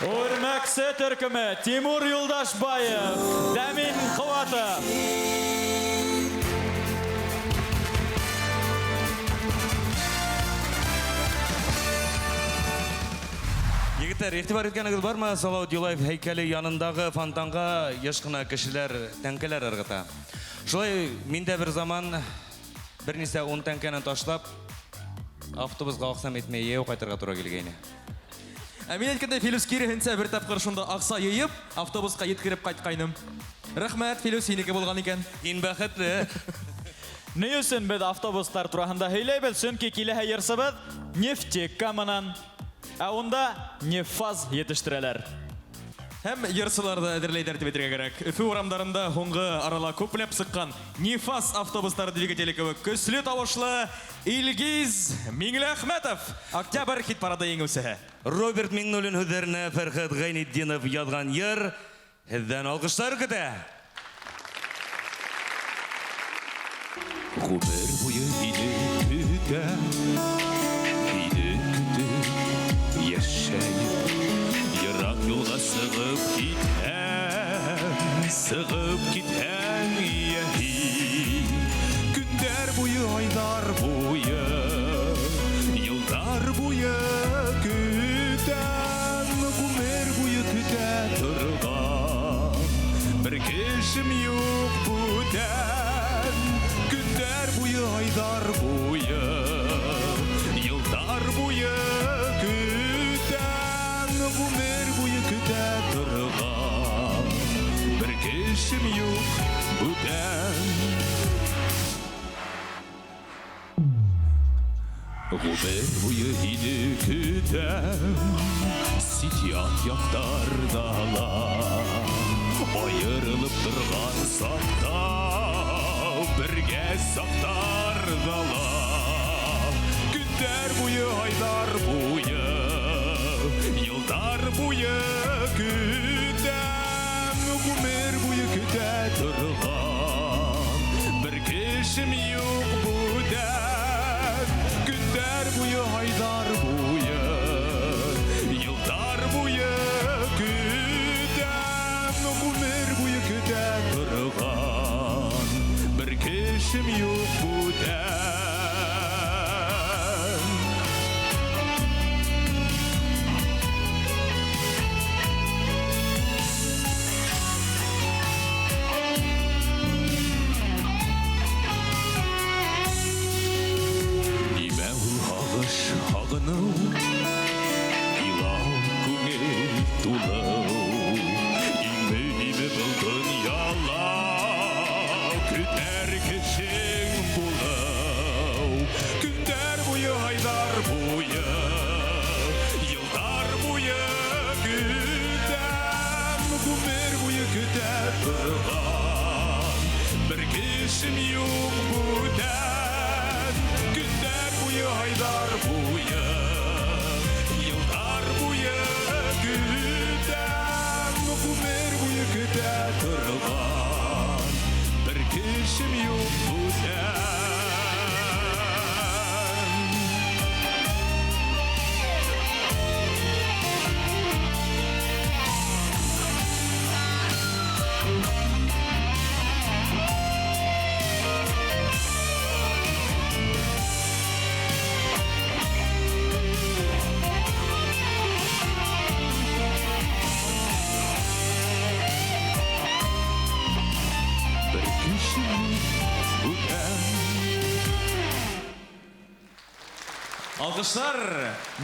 Үрмәксе төркөмө Тимур Юлдашбаев, Дәмин Ҡыуатов. Егеттәр, иғтибар иткәнегеҙ бармы? Салауат Юлаев һәйкәле янындағы фонтанға йыш ҡына кешеләр тәңкәләр ырғыта. Шулай мин дә бер заман бер нисә ун тәңкәне ташлап автобусға аҡсам етмәй йәйәү ҡайтырға тура килгәйне. Ә мин әйткәндәй, Филүс киреһенсә бер тапҡыр шунда аҡса йыйып, автобусҡа еткереп ҡайтҡайным. Рәхмәт, Филүс, һинеке булған икән. Һин бәхетле. Ни өсөн беҙ автобустар тураһында һөйләйбеҙ? Сөнки киләһе йырсыбыҙ Нефтекаманан, ә унда нефаз етештерәләр. Һәм йырсылар ҙа әҙерләйҙәр тип әйтергә кәрәк. Өфө урамдарында һуңғы арала күпләп сыҡҡан Нефаз автобустары двигателе кеүек көслө тауышлы Илгиз Миңлеәхмәтов, Октябрь хит-парады еңеүсеһе. Роберт Миңнуллин һүҙҙәренә Фәрхәт Ғәйнетдинов яҙған йыр һеҙҙән алҡыштар көтә. Ғүмер буйы һине көтәм, һине көтөп йәшәйем. Йыраҡ юлға сығып китһәң, сығып китһәң, йә һин. Көндәр буйы, айҙар буйы, йылдар буйы көтәм, ғүмер буйы көтә торған бер кешем юҡ бүтән. Көндәр буйы, айҙар буйы, йылдар буйы көтәм, ғүмер буйы көтә торған бер кешем юҡ бүтән. Ғүмер буйы һине көтәм, сит ят яҡтарҙа ла айырылып торған саҡта, бергә саҡтарҙа ла. Көндәр буйы, айҙар буйы, йылдар буйы көтәм, ғүмер буйы көтә торған бер кешем юҡ бүтән. Көндәр буйы, айҙар буйы, йылдар буйы көтәм, ғүмер буйы көтә торған бер кешем юҡ бүтән. Нимә ул һағыш, һағыныу? Алҡыштар!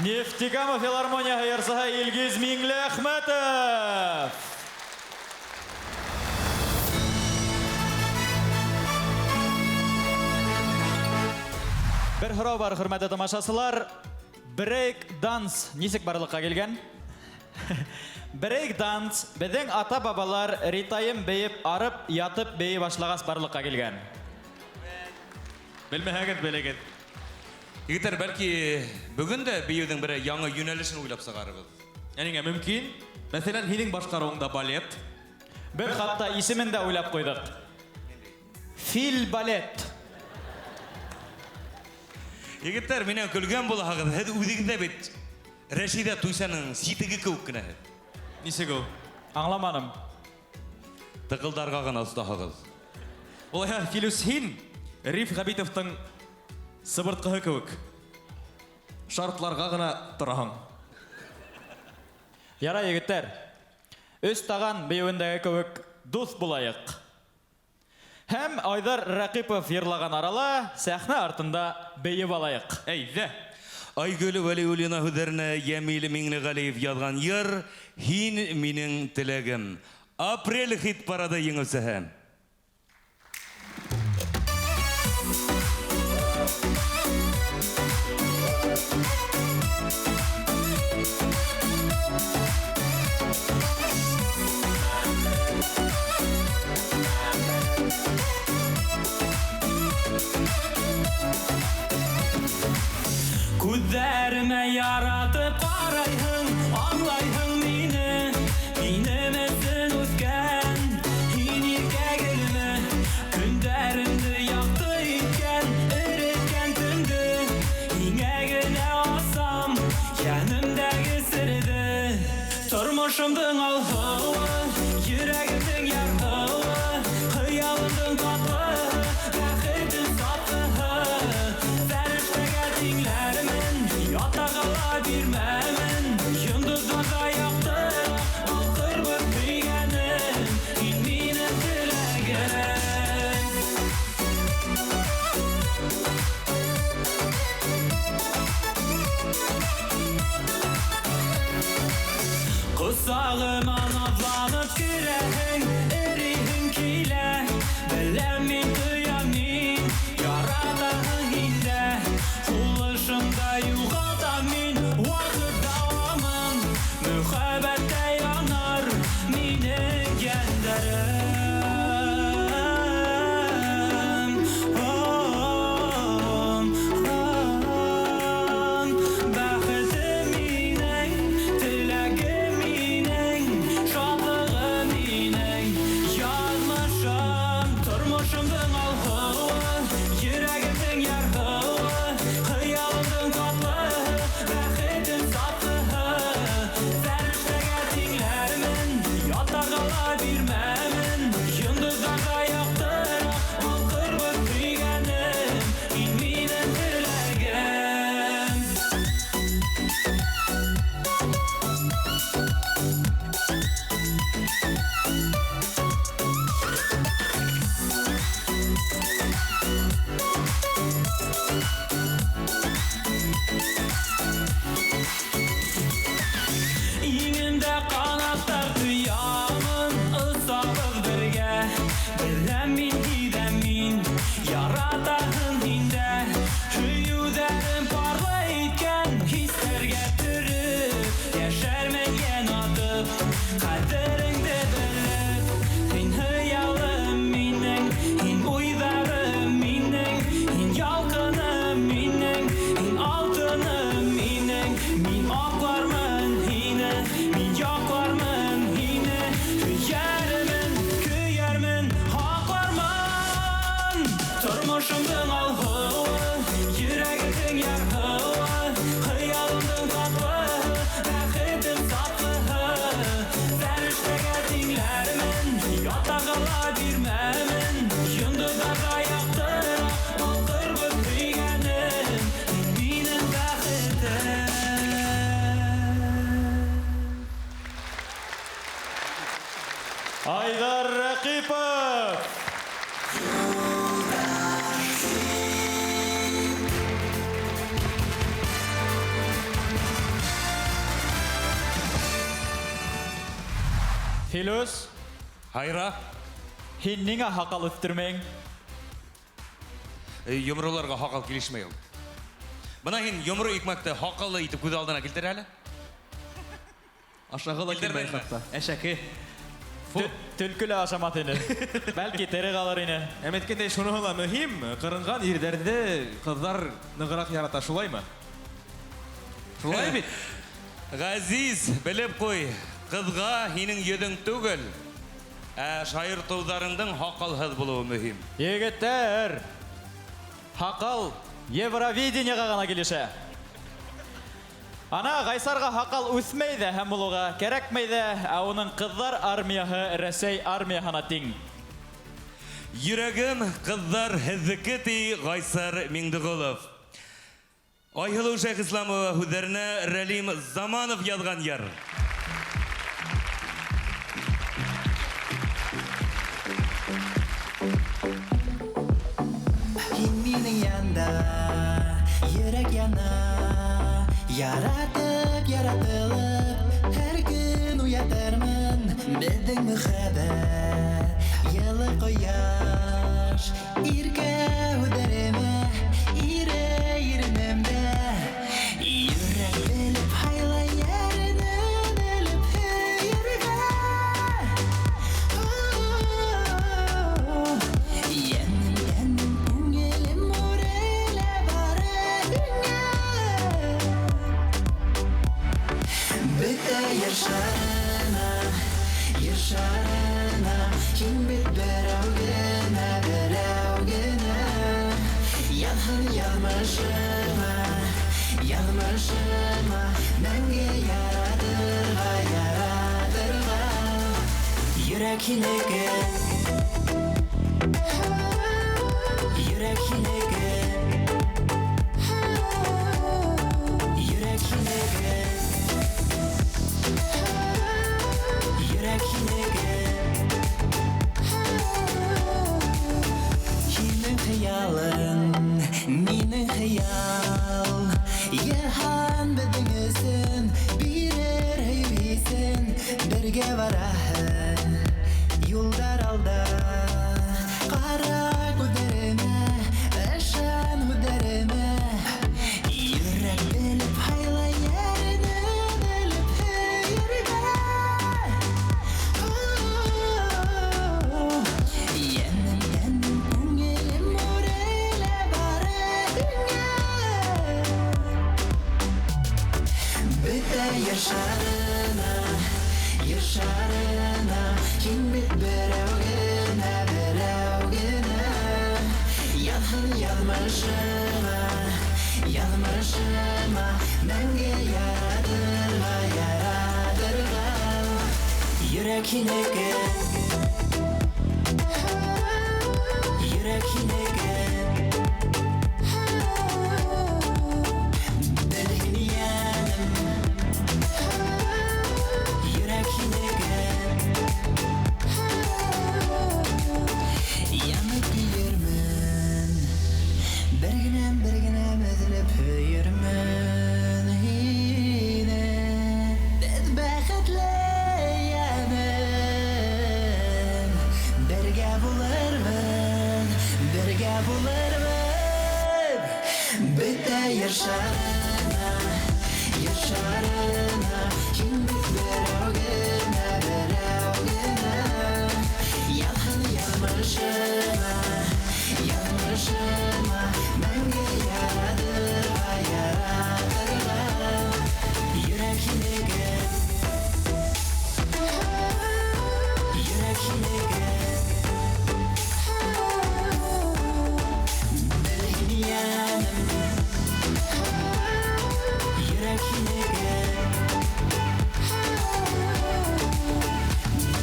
Нефтекама филармонияһы йырсыһы Илгиз Миңлеәхмәтов. Бер һорау бар, хөрмәтле тамашасылар. Брейк данс нисек барлыҡҡа килгән? Брейк данс беҙҙең ата-бабалар ритайым бейеп, арып, ятып бейей башлағас барлыҡҡа килгән. Белмәһәгеҙ, белегеҙ. Егеттәр, бәлки бөгөн дә бейеүҙең бер яңы йүнәлешен уйлап сығарырбыҙ. Ә ниңә мөмкин? Мәҫәлән, һинең башҡарыуыңда балет. Беҙ хатта исемен дә уйлап ҡуйҙыҡ. Фил балет. Егеттәр, минән көлгән булаһығыҙ, һеҙ үҙегеҙ ҙә бит Рәшиҙә Туйсаның ситеге кеүек кенә һеҙ. Нисек ул? Аңламаным. Тыҡылдарға ғына оҫтаһығыҙ. Улайһа, Филүс, һин Риф Ғәбитовтың сыбыртҡыһы кеүек. Шартларға ғына тораһың. Ярай, егеттәр. Өс таған бейеүендәге кеүек дуҫ булайыҡ. Һәм Айҙар Рәҡипов йырлаған арала сәхнә артында бейеп алайыҡ. Әйҙә! Айгөл Вәлиуллина һүҙҙәренә Йәмил Миңлеғәлиев яҙған йыр Һин минең теләгем. Апрель хит парады еңеүсеһе. Күҙҙәремә яратып ҡарайһың, аңлайһың мине, минең өсөн үҫкән һин иркәгелме? Көндәремде яҡты иткән, эреткән төндө, һиңә генә асам йәнемдәге серҙе. Тормошомдоң алһыуы, йөрәгемдең ярһыуы, хыялымдың татлыһы, бәхетем сатҡыһы. Фәрештәгә тиңләрмен, ятаға ла бирмәмен, йондоҙҙарға яҡтыраҡ балҡырбыҙ һөйгәнем, һин минең теләгем. Ҡосағыма наҙланып керәһең, эреһең килә, беләм мин, тоям мин, яратаһың һин дә. Һулышымда юғалтам мин ваҡыт дауамын, мөхәббәттә янар минең йәндәрем. Бәхетем минең, теләгем минең, шатлығым минең, яҙмышым, тормошомдоң алһыуы, йөрәгемдең ярһыуы, хыялымдың татлыһы, бәхетем сатҡыһы. Фәрештәгә тиңләрмен, ятаға ла бирмәмен, йондоҙҙарға яҡтыраҡ балҡырбыҙ һөйгәнем, һин минең теләгем. Иңемдә ҡанаттар тоямын, осабыҙ бергә. Беләм мин, һиҙәм мин, яратаһың һин дә. Һөйөүҙәрем парлы иткән хистәргә төрөп, йәшәрмен йән атып, ҡәҙереңде белеп. Һин хыялым минең, һин уйҙарым минең, һин ялҡыным минең, һин алтыным минең. Мин аҡлармын һине, мин яҡлармын һине, һөйәрмен, көйәрмен, һаҡлармын. Тормошомдоң алһыуы, йөрәгемдең ярһыуы, хыялымдың татлыһы, бәхетем сатҡыһы. Фәрештәгә тиңләрмен, ятаға ла бирмәмен, йондоҙҙарға яҡтыраҡ балҡырбыҙ һөйгәнем, һин минең бәхетем. Айҙар Рәҡипов! Филүс. Һайра. Һин ниңә һаҡал үҫтермәйең? Йомроларга һаҡал килешмәй ул. Бына һин йомро икмәкте һаҡаллы итеп күҙ алдына килтер әле. Ашағы ла килмәй хатта. Әшәке. Төлкө лә ашамаҫ ине. Бәлки тере ҡалыр ине. Әм әйткәндәй, шуныһы ла мөһим, ҡырынған ирҙәрҙе ҡыҙҙар нығыраҡ ярата, шулаймы? Шулай бит? Ғәзиз, белеп ҡуй, ҡыҙға һинең йөҙөң түгел, ә шайыртыуҙарыңдың һаҡалһыҙ булыуы мөһим. Егеттәр, һаҡал Евровидениеға ғына килешә. Ана Ғайсарға һаҡал үҫмәй ҙә һәм ул уға кәрәкмәй ҙә, ә уның ҡыҙҙар армияһы Рәсәй армияһына тиң. Йөрәгем ҡыҙҙар һеҙҙеке, ти Ғайсар Миңдеғолов. Айһылыу Шәйхисламова һүҙҙәренә Рәлим Заманов яҙған йыр. Һин минең янда, йөрәк яна, яратып, яратылып, һәр көн уятырмын беҙҙең мөхәббәт, йылы ҡояш, иркә һүҙҙәремә, ире иренемдә, йөрәк белеп һайлай йәренен элеп һөйөргә. Йәнем, тәнем, күңелем үрелә бары һиңә. Бөтә ер шарына, ер шарына, һин бит берәү генә, берәү генә. Яҙһын яҙмышыма, яҙмышыма, мәңге яратырға, яратырға. Йөрәк һинеке, йөрәк һинеке, йөрәк һинеке, йөрәк һинеке. Һинең хыялың, минең хыял, йыһан беҙҙең өсөн бирер һөйөү хисен. Бергә бараһы юлдар алда, ҡара күҙҙәремә, ышан һүҙҙәремә. Йөрәк белеп һайлай йәренен элеп һөйөргә. Йәнем, тәнем, күңелем үрелә бары һиңә. Бөтә ер шарына, ер шарына, һин бит берәү генә, берәү генә. Яҙһын яҙмышыма, яҙмышыма, мәңге яратырға, яратырға. Йөрәк һинеке, йөрәк һинеке. Бел һин йәнем, йөрәк һинеке. Янып көйөрмөн, бер генәм, бер генәм өҙөлөп һөйөрмөн һине. Беҙ бәхетле йәнем, бергә булырбыҙ, бергә булырбыҙ. Бөтә ер шарына, ер шарына, һин бит берәү генә, берәү генә. Яҙһын яҙмышыма, яҙмышыма, мәңге яратырға, яратырға. Йөрәк һинеке, йөрәк һинеке. Бел һин йәнем, йөрәк һинеке.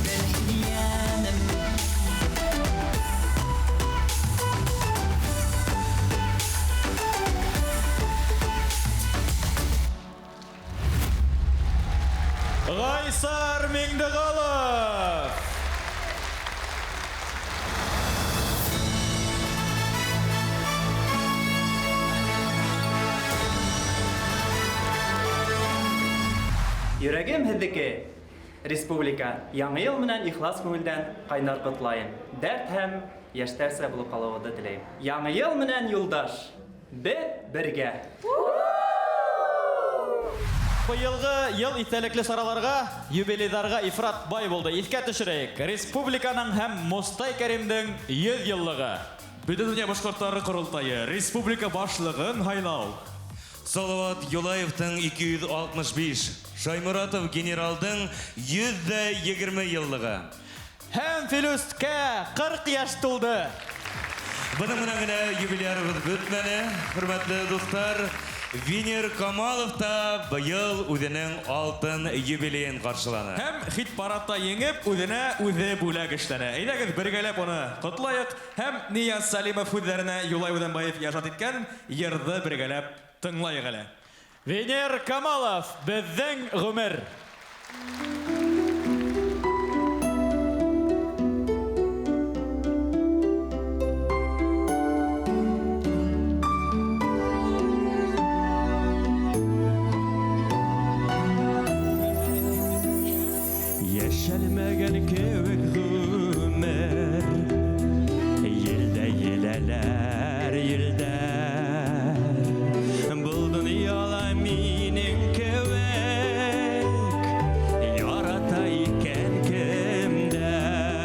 Бел һин йәнем. Ғайсар Миңдеғолов. Йөрәгем һеҙҙеке. Республика, Яңы йыл менән ихлас күңелдән ҡайнар ҡотлайым. Дәрт һәм йәштәрсә булып ҡалыуығыҙҙы теләйем. Яңы йыл менән, Юлдаш! Беҙ бергә! Быйылғы йыл иҫтәлекле сараларға, юбилейҙарға ифрат бай булды. Иҫкә төшөрәйек, республиканың һәм Мостай Кәримдең 100 йыллығы. Бөтөн донъя башҡорттары ҡоролтайы, республика башлығын һайлау. Салават Юлаевтың 265, Шаймуратов генералдың 120 йыллығы. Һәм Филүскә 40 йәш тулды. Бының менән генә юбилярыбыҙ бөтмәне, хөрмәтле дуҫтар. Венер Камалов та быйыл үҙенең алтын юбилейын ҡаршыланы. Һәм хит-парадта еңеп, үҙенә үҙе бүләк эшләне. Әйҙәгеҙ, бергәләп уны ҡотлайыҡ. Һәм Нияз Сәлимов һүҙҙәренә Юлай Үҙәнбаев ижад иткән йырҙы бергәләп тыңлайыҡ әле. Венер Камалов, беҙҙең ғүмер. Йәшәлмәгән кеүек ғүмер, елдә еләләр елдәр. Был донъяла минең кеүек ярата икән кемдәр.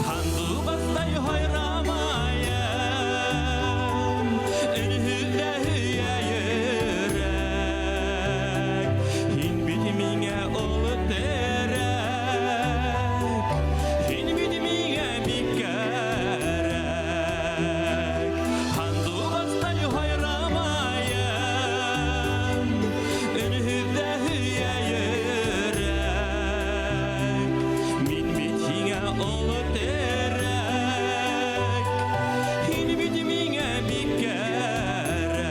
Һандуғастай һайрамайым, өнһөҙ ҙә һөйә йөрәк. Һин бит миңә оло терәк, һин бит миңә бик кәрәк. Һандуғастай һайрамайым, өнһөҙ ҙә һөйә йөрәк. Мин бит һиңә оло терәк, һин бит миңә бик кәрәк.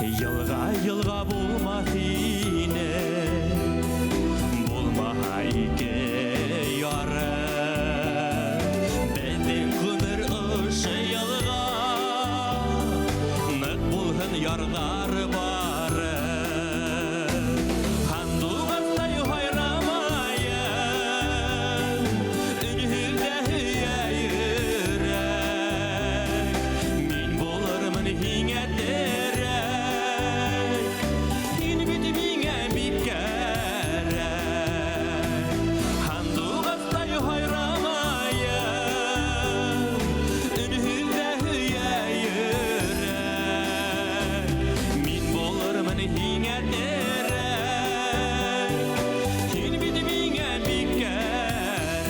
Йылға, йылға булмаҫ ине, булмаһа ике яры. Беҙҙең ғүмер ошо йылға, ныҡ булһын ярҙар бары. Һандуғастай һайрамайым, өнһөҙ ҙә һөйә йөрәк. Мин булырмын һиңә терәк, һин бит миңә бик кәрәк. Һандуғастай һайрамайым, өнһөҙ ҙә һөйә йөрәк. Мин булырмын һиңә терәк, һин бит миңә бик кәрәк.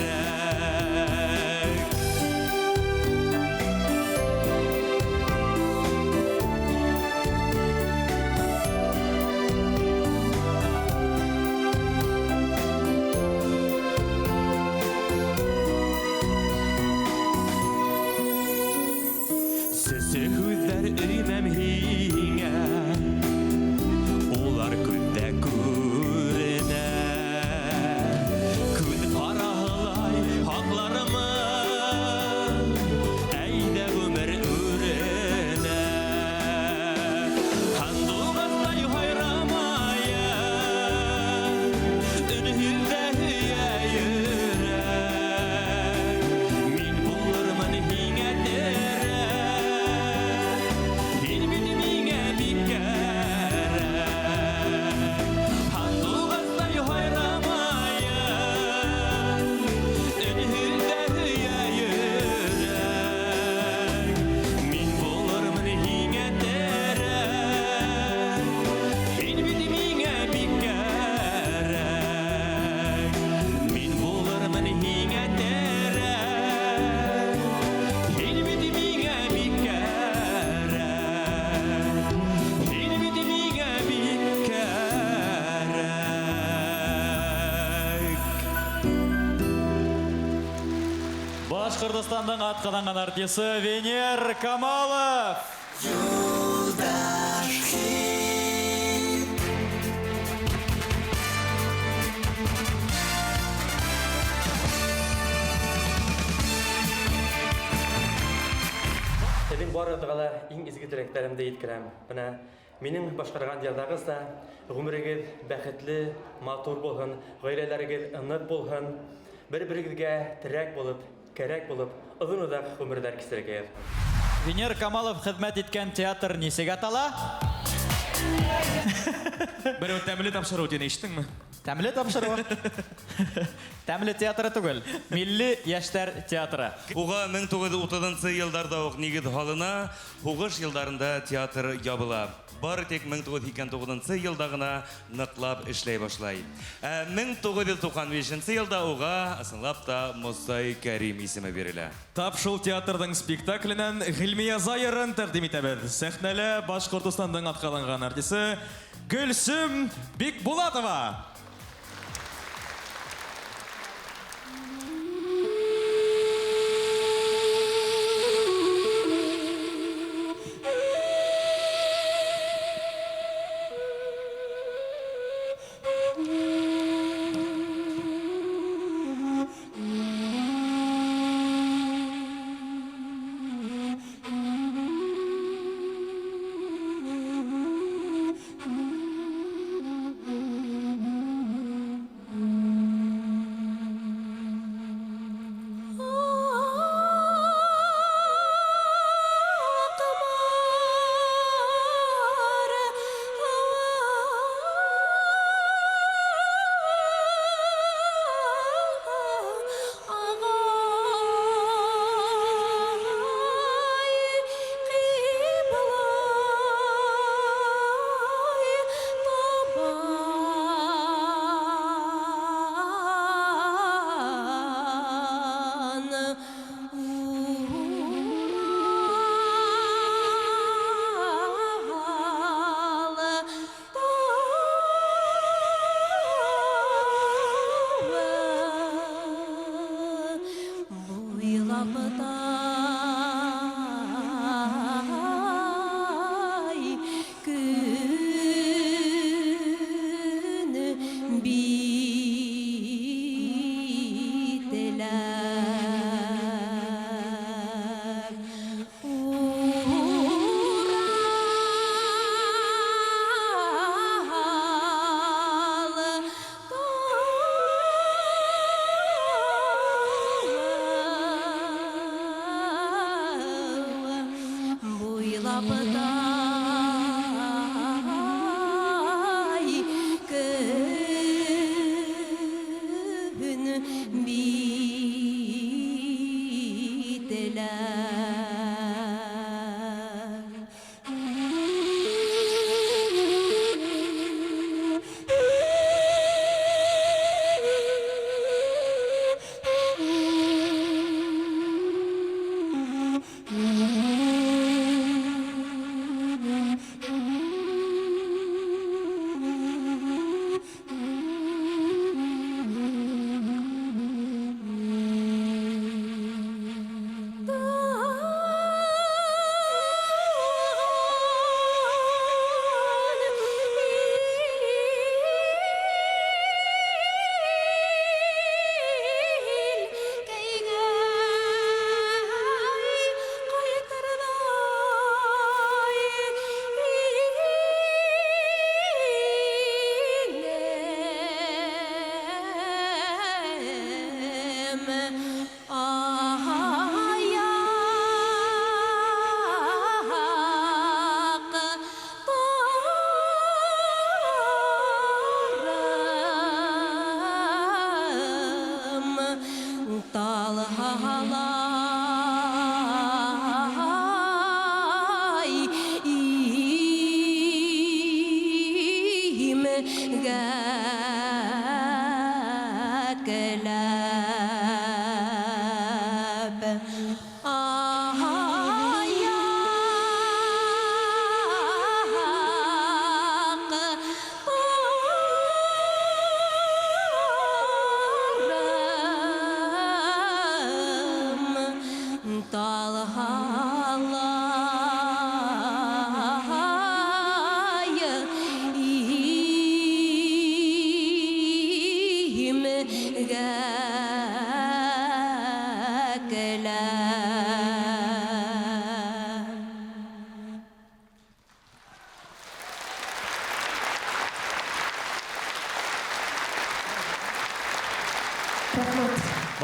Сесе һүҙҙәр өймәм һиңә, улар күҙҙә күренә. Күҙ ҡараһылай һаҡлармын, әйҙә ғүмер үренә. Һандуғастай һайрамайым, өнһөҙ ҙә һөйә йөрәк. Мин булырмын һиңә терәк, һин бит миңә бик кәрәк. Һандуғастай һайрамайым, өнһөҙ ҙә һөйә йөрәк. Мин булырмын һиңә терәк, һин бит миңә бик кәрәк. Мин булырмын һиңә терәк, һин бит миңә бик кәрәк. Һин бит миңә бик кәрәк. Башҡортостандың атҡаҙанған артисы Венер Камалов. Юлдаш хит. Һеҙҙең барығыҙға ла иң изге теләктәремде еткерәм. Бына минең башҡарған йырҙағыҙса ғүмерегеҙ бәхетле, матур булһын, ғаиләләрегеҙ ныҡ булһын, бер-берегеҙгә терәк булып, кәрәк булып, оҙон-оҙаҡ ғүмерҙәр кисерегеҙ. Венер Камалов хеҙмәт иткән театр нисек атала? Берәү тәмле тапшырыу тине, ишеттеңме? Тәмле тапшырыу. Тәмле театры түгел, Милли йәштәр театры. Уға 1930 йылдарҙа уҡ нигеҙ һалына, һуғыш йылдарында театр ябыла. Бары тик 1989 йылда ғына ныҡлап эшләй башлай. Ә 1995 йылда уға ысынлап та Мосай Кәрим исеме бирелә. Тап шул театрҙың спектакленән Ғилмиә Зайырын тәҡдим итәбеҙ. Сәхнәлә Башҡортостандың атҡаҙанған артисы Гөлсөм Бикбулатова.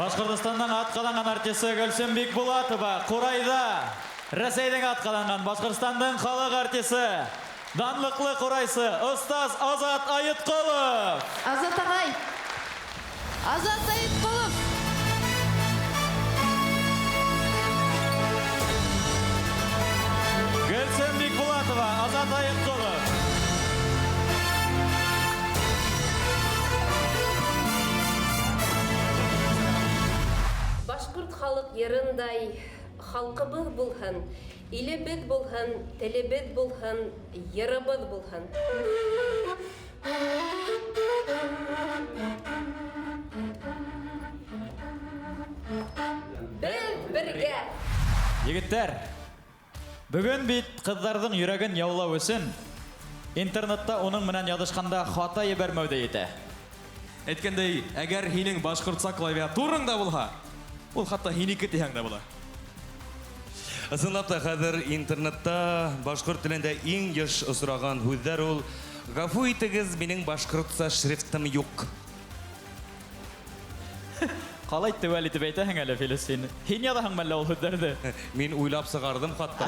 Башҡортостандың атҡаҙанған артисы Гөлсөм Бикбулатова ҡурайҙа. Рәсәйҙең атҡаҙанған Башҡортостандың халыҡ артисы, данлыҡлы ҡурайсы Остаз Азат Айытҡолов. Азат ағай! Азат Айытҡолов! Гөлсөм Бикбулатова, Азат Айытҡолов. Башҡорт халыҡ йырындай халҡыбыҙ булһын, илебеҙ булһын, телебеҙ булһын, йырыбыҙ булһын. Беҙ бергә! Егеттәр, бөгөн бит ҡыҙҙарҙың йөрәген яулау өсөн интернетта уның менән яҙышҡанда хата ебәрмәү ҙә етә. Әйткәндәй, әгәр һинең башҡортса клавиатураң да булһа, ул хатта һинеке тиһәң дә була. Ысынлап та хәҙер интернетта башҡорт телендә иң йыш осраған һүҙҙәр ул «Ғәфү итегеҙ, минең башҡортса шрифтым юҡ». Ҡалай теүәл итеп әйтәһең әле, Филүс, һин. Һин яҙаһыңмы әллә ул һүҙҙәрҙе? Мин уйлап сығарҙым хатта.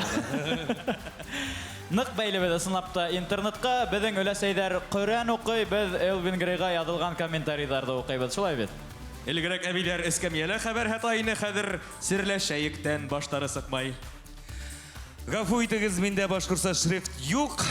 Ныҡ бәйлебеҙ ысынлап та интернетҡа. Беҙҙең өләсәйҙәр Ҡөрьән уҡый, беҙ Элвин Грейға яҙылған комментарийҙарҙы уҡыйбыҙ, шулай бит? Элегерәк әбейҙәр эскәмйәлә хәбәр һата ине, хәҙер серләшәйектән баштары сыҡмай. Ғәфү итегеҙ, миндә башҡортса шрифт юҡ,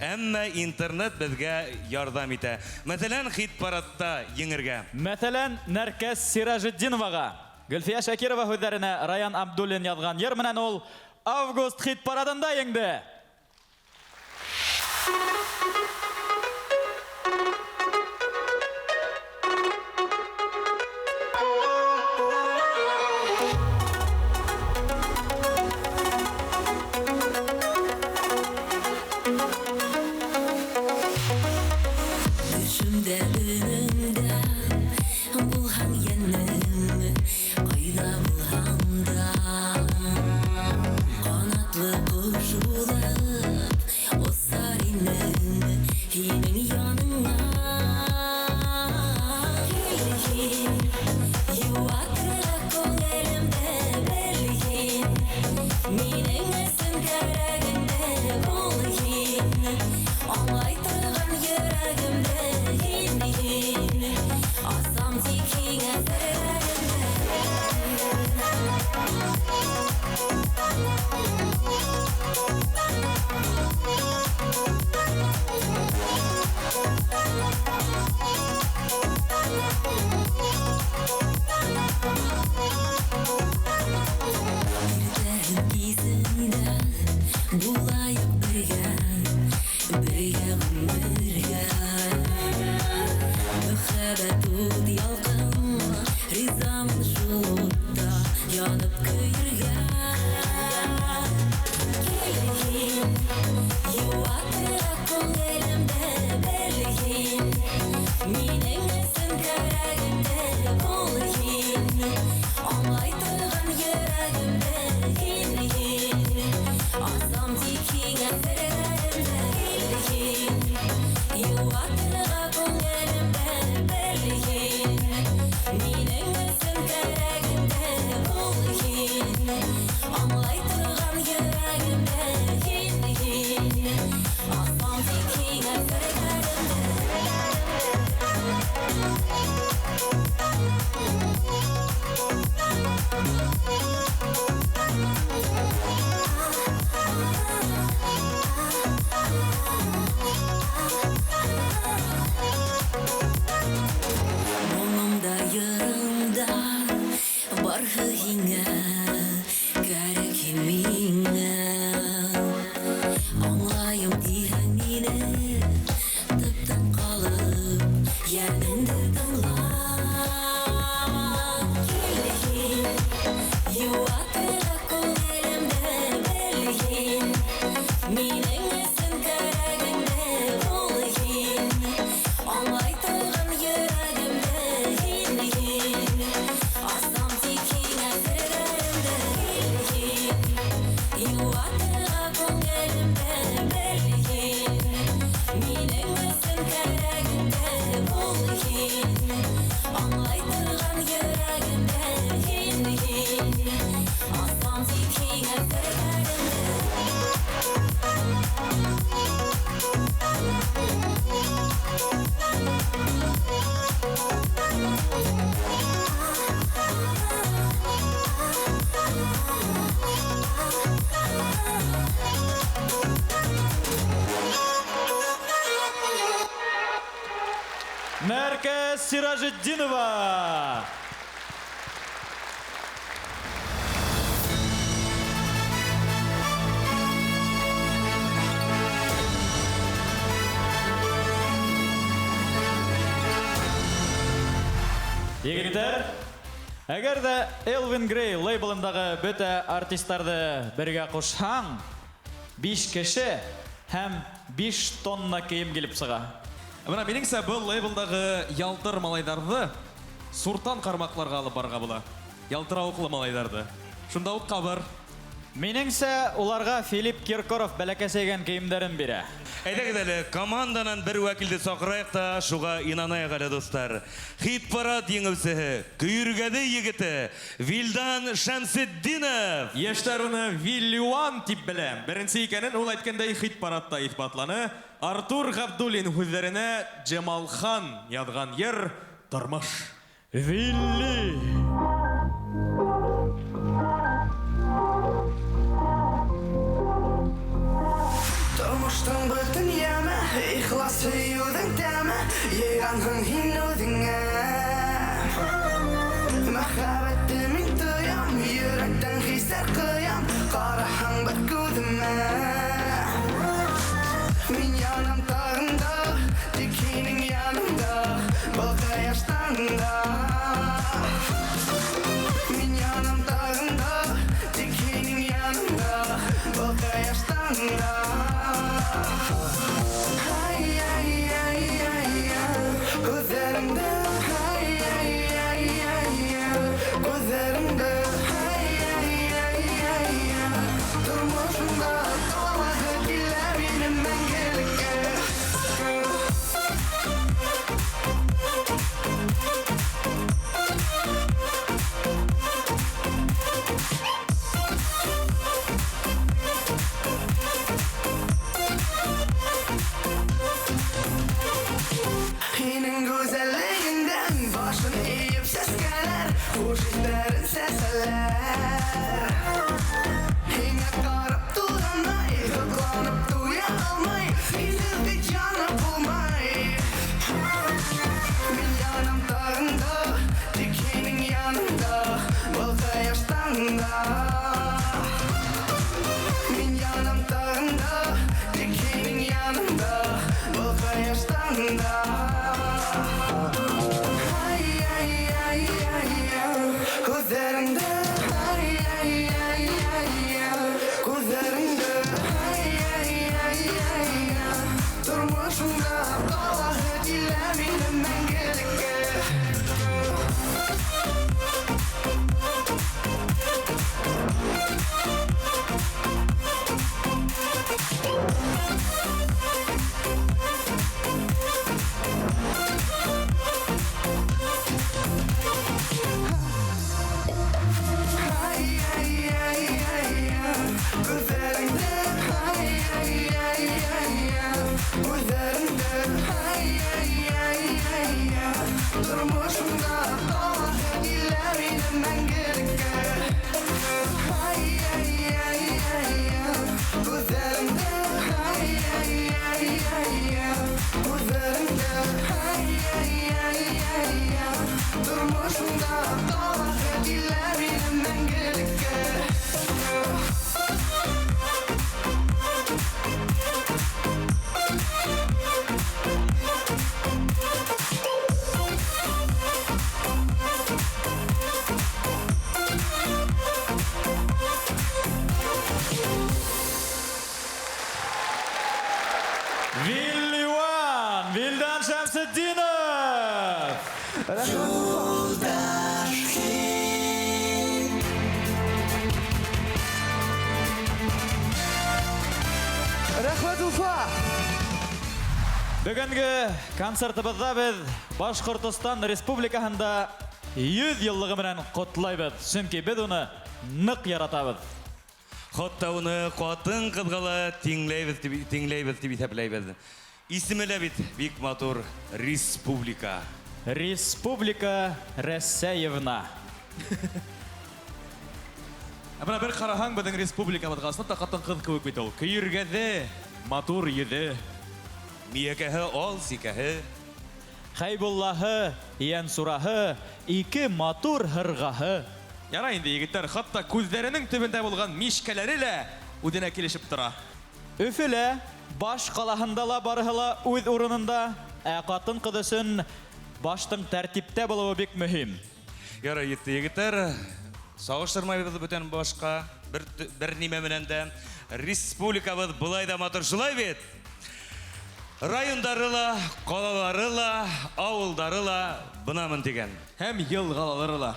әммә интернет беҙгә ярҙам итә. Мәҫәлән, хит-парадта еңергә. Мәҫәлән, Нәркәс Сиражетдиноваға. Гөлфиә Шакирова һүҙҙәренә Раян Абдуллин яҙған йыр менән ул август хит-парадында еңде. Аңлай торған йөрәгемдә. Мәркә Сираҗетдинова! Егеттәр, әгәр дә Элвин Грей лейблындагы бөтә артистларны бергә кушһаң, 5 кеше һәм 5 тонна кием килеп чыга. Менә минеңсә был лейблдагы ялтыр малайдарҙы суртан ҡармаҡларға алып барырға була. Ялтырауыҡлы малайдарҙы. Шунда уҡ ҡабыр. Минеңсә, уларға Филипп Киркоров бәләкәсәйгән кейемдәрен бирә. Әйҙәгеҙ әле, команданан бер вәкилде саҡырайыҡ та, шуға инаныйыҡ әле, дуҫтар. Хит-парад еңеүсеһе, Көйөргәҙе егете Вилдан Шәмсетдинов. Йәштәр уны Виллиуан тип белә. Беренсе икәнен ул әйткәндәй хит-парадта иҫбатланы. Артур Ғабдуллин һүҙҙәренә Джамалхан яҙған йыр Тормош. Вилли! Тормоштоң бөтөн йәме, ихлас һөйөүҙең тәме, йыйғанһың һин үҙеңә. Мөхәббәтте мин тоям, йөрәктән хистәр ҡоям, ҡараһаң бер күҙемә. Мин янам тағын да, тик һинең яныңда, был ҡояштан да. Мин янам тағын да, тик һинең яныңда, был ҡояштан да. Һинең гүзәллегеңдән башын эйеп сәскәләр, хуш еҫтәрен сәсәләр. Һиңә ҡарап туғанай, һоҡланып туя алмай, һинһеҙ бит янып булмай. Мин янам тағын да, тик һинең яныңда, был ҡояштан да. Мин янам тағын да, тик һинең яныңда, был ҡояштан да. Виллиуан, Вилдан Шәмсетдинов! Юлдаш хит. Рәхмәт, Уфа! Бөгөнгө концертыбыҙҙа беҙ Башҡортостан Республикаһында 100 йыллығы менән ҡотлайбыҙ, сөнки беҙ уны ныҡ яратабыҙ. Хатта уны ҡатын-ҡыҙға ла тиңләйбеҙ тип, тиңләйбеҙ тип иҫәпләйбеҙ. Исеме лә бит бик матур — Республика. Республика Рәсәйевна. Ә бына бер ҡараһаң, беҙҙең республикабыҙға ысынлап та ҡатын-ҡыҙ кеүек бит ул. Көйөргәҙе, матур йөҙө. Миәкәһе ал, сикәһе. Хәйбуллаһы, Йәнсураһы, ике матур һырғаһы. Ярай инде, егеттәр, хатта күҙҙәренең төбөндә булған мишкәләре лә үҙенә килешеп тора. Өфөлә, баш ҡалаһында ла барыһы ла үҙ урынында, ә ҡатын-ҡыҙ өсөн баштың тәртиптә булыуы бик мөһим. Ярай, етте, егеттәр. Сағыштырмайбыҙ бүтән башҡа бер нимә менән дә. Республикабыҙ былай да матур, шулай бит? Райондары ла, ҡалалары ла, ауылдары ла бынамын тигән. Һәм йылғалары ла.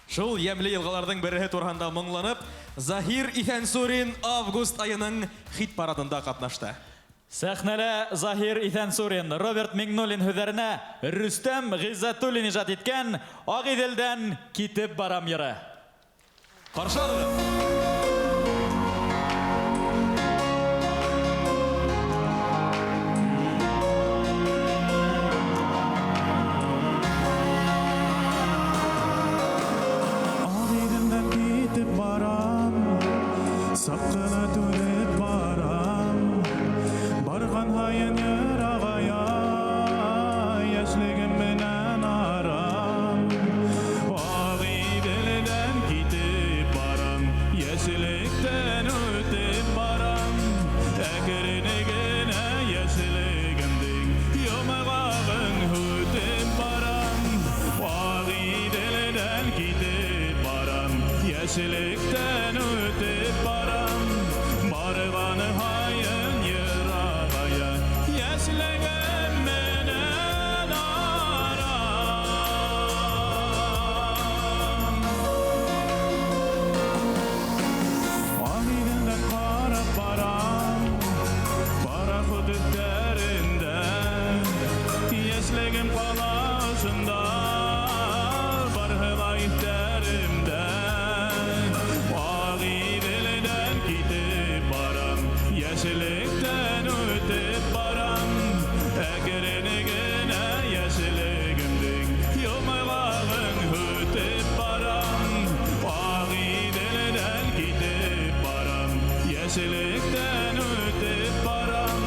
Шул йәмле йылғаларҙың береһе тураһында моңланып, Заһир Иҫәнсурин август айының хит парадында ҡатнашты. Сәхнәлә Заһир Иҫәнсурин, Роберт Миңнуллин һүҙҙәренә Рөстәм Ғиззәтуллин ижад иткән Ағиҙелдән китеп барам йыры. Ҡаршы алығыҙ! Ағиҙелдән китеп барам, саҡ ҡына түҙеп барам. Барған һайын йырағая, йәшлегем менән арам. Ағиҙелдән китеп барам, йәшлектән үтеп барам. Әкрен генә йәшлегемдең йомғағын һүтеп барам. Ағиҙелдән китеп барам, йәшлектән үтеп барам. Барған һайын йырағая, йәшлегем менән арам. Ағиҙелдән ҡарап барам, пароход өҫтәрендә. Йәшлегем ҡала ошонда, барыһы ла иҫтәремдә. Ағиҙелдән китеп барам, йәшлектән үтеп барам. Әкрен генә йәшлегемдең йомғағын һүтеп барам. Ағиҙелдән китеп барам, йәшлектән үтеп барам.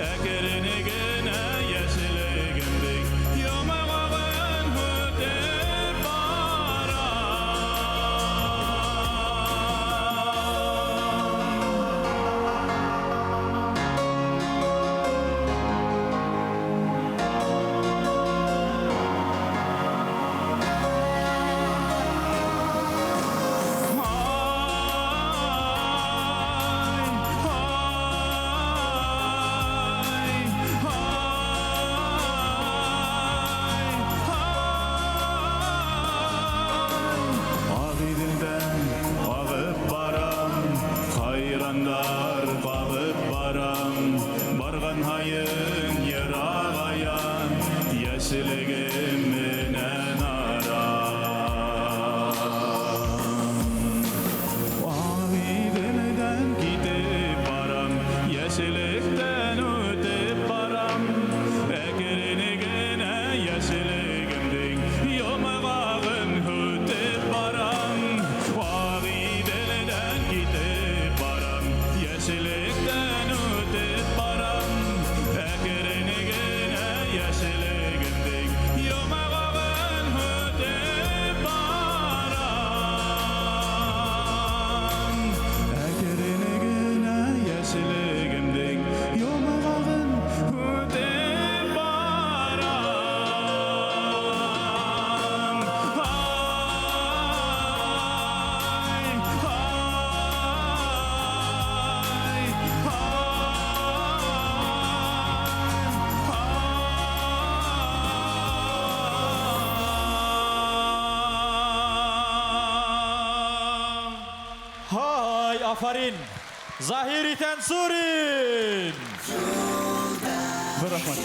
Әкрен генә йәшлегемдең йомғағын һүтеп барам. Ағиҙелдән ағып барам, хайрандар ҡалып барам. Барған һайын йырағая, йәшлегем менән арам. Ағиҙелдән китеп барам, йәшлектән үтеп барам. Әкрен генә йәшлегемдең йомғағын һүтеп барам. Ағиҙелдән китеп барам, йәшлектән үтеп барам. Әкрен генә йәшлегемдең йомғағын һүтеп барам. Әкрен генә йәшлегемдең йомғағын һүтеп барам. Ай, ай, Һай, афарин! Заһир Иҫәнсурин! Ҙур рәхмәт.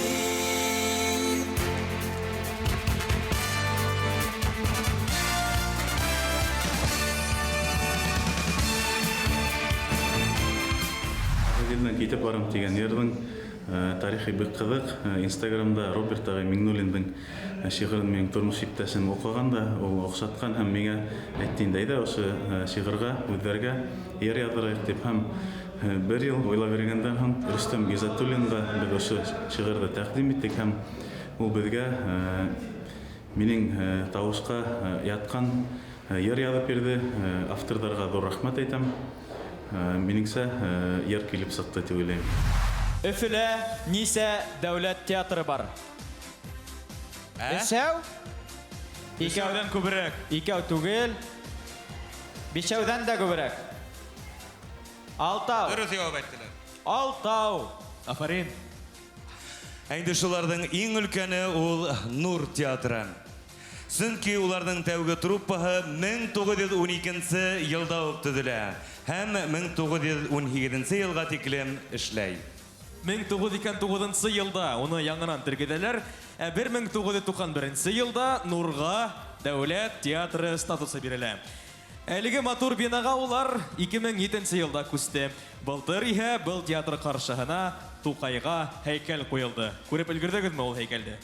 Ағиҙелдән китеп барам тигән йырҙың тарихы бик ҡыҙыҡ. Инстаграмда Роберт ағай Миңнуллиндың шиғырын минең тормош иптәшем уҡыған да, ул оҡшатҡан һәм миңә әйтте инде, әйҙә ошо шиғырға, һүҙҙәргә йыр яҙҙырайыҡ тип. Һәм бер йыл уйлап йөрөгәндән һуң Рөстәм Ғиззәтуллинға беҙ ошо шиғырҙы тәҡдим иттек һәм Ул беҙгә минең тауышҡа ятҡан йыр яҙып бирҙе. Авторҙарға ҙур рәхмәт әйтәм. Минеңсә, йыр килеп сыҡты тип уйлайым. Өфөлә нисә дәүләт театры бар? Өсәү? Икәүҙән күберәк. Икәү түгел. Бишәүҙән дә күберәк. Алтау. Дөрөҫ яуап әйттеләр. Алтау. Афарин. Ә инде шуларҙың иң өлкәне ул Нур театры. Сөнки уларҙың тәүге труппаһы 1912 йылда уҡ төҙөлә һәм 1918 йылға тиклем эшләй. 1929 йылда уны яңынан тергеҙәләр, ә 1991 йылда Нурға дәүләт театры статусы бирелә. Әлеге матур бинаға улар 2007 йылда күсте. Былтыр иһә был театр ҡаршыһына Туҡайға һәйкәл ҡуйылды. Күреп өлгөрҙөгөҙмө ул һәйкәлде?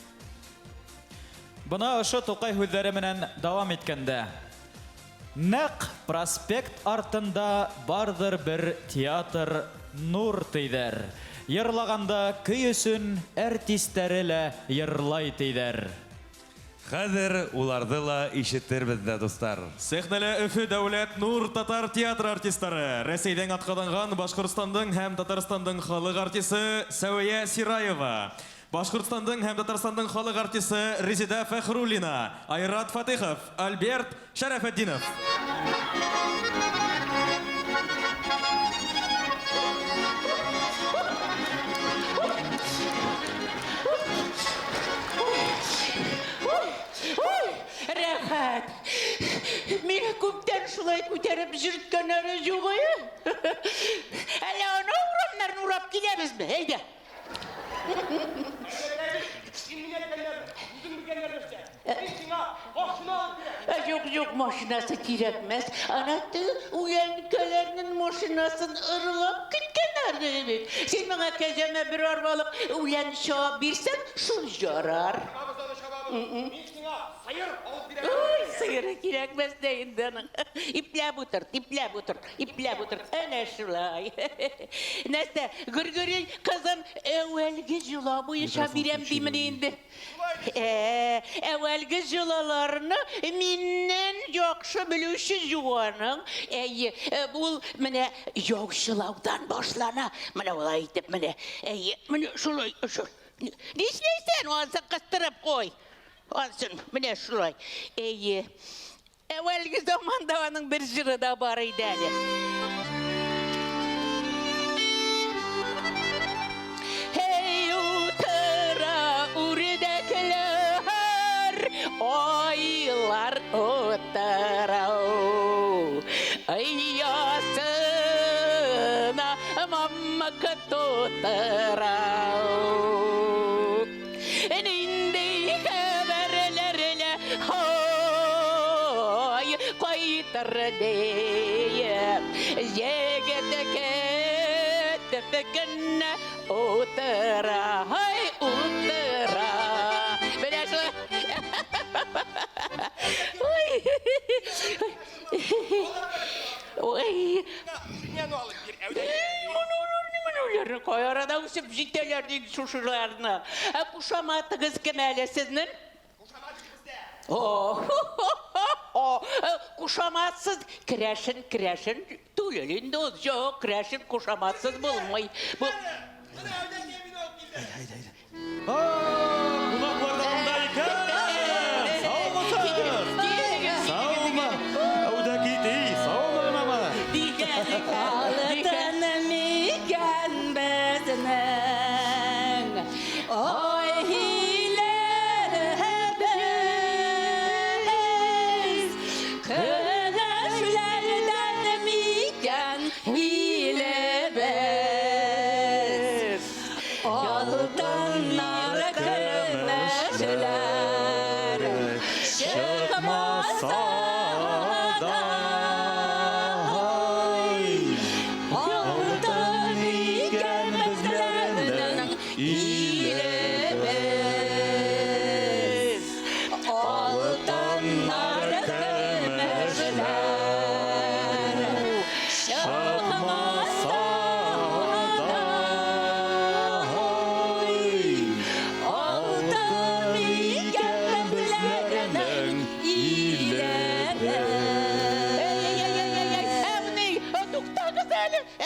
Бына ошо Туҡай һүҙҙәре менән дауам иткәндә, нәҡ проспект артында барҙыр бер театр Нур тейҙәр. Йырлағанда көй өсөн әртистәре лә йырлай тейҙәр. Хәҙер уларҙы ла ишетербеҙ ҙә, дуҫтар. Сәхнәлә Өфө дәүләт Нур татар театры артистары, Рәсәйҙең атҡаҙанған Башҡортостандың һәм Татарстандың халыҡ артисы Сәүиә Сираева, Башҡортостандың һәм Татарстандың халыҡ артисы Резеда Фәхруллина, Айрат Фатыхов, Альберт Шәрәфетдинов. Рәхәт. Мине күптән шулай күтәреп йөрөткәннәре юҡ ие. Әллә анау урамнарын урап киләбеҙме? Әйҙә. Юҡ, юҡ, машинасы кәрәкмәҫ. Ана теге үләнкәләренең машинасын ырлап киткәндәр бит. Һин миңә кәзәмә бер арбалыҡ үлән сабып бирһәң, шул ярар. Мин сиңа сыйыр алып бирәм. Ой, сыйыры кәрәкмәҫ тә инде уның. Ипләп ултыр, ипләп ултыр, ипләп ултыр. Әнә шулай. Нәрсә, Гөргөрей ҡыҙын әүәлге йола буйынса бирәм тимен инде. Әүәлге йолаларны миннән яҡшы белеүсе юҡ аның. Әйе, ул менә яучылауҙан башлана. Менә улай итеп, менә. Әйе, менә шулай, шул. Нишләйсең, ансын ҡыҫтырып ҡуй. Ансын, менә шулай. Әйе. Әүәлге заманда аның бер жыры да бар иде әле. Эй, утыра үрдәкләр, айлар утыра. Оясына мамык тутыра. Ниндәй хәбәрләр һай ҡайтыр тиеп, егет көтөп кенә утыра, һай утыра. Менә шулай. Ой. Ой. Ҡай арала үҫеп етәләр инде шушыларны. Ә ҡушаматығыҙ кем әле һеҙҙең? Ҡушаматһыҙ керәшен, керәшен түгел инде ул. Юҡ, керәшен ҡушаматһыҙ булмай. Бу Ҡунаҡлар ҙа бында икән. Һаумыһығыҙ? Һаумы? Әүҙәки ти, һаумы ғынамы? Алтын микән беҙҙең? Ой, һиләбеҙ. Көмөшләрҙән микән һиләбеҙ? Алтыннар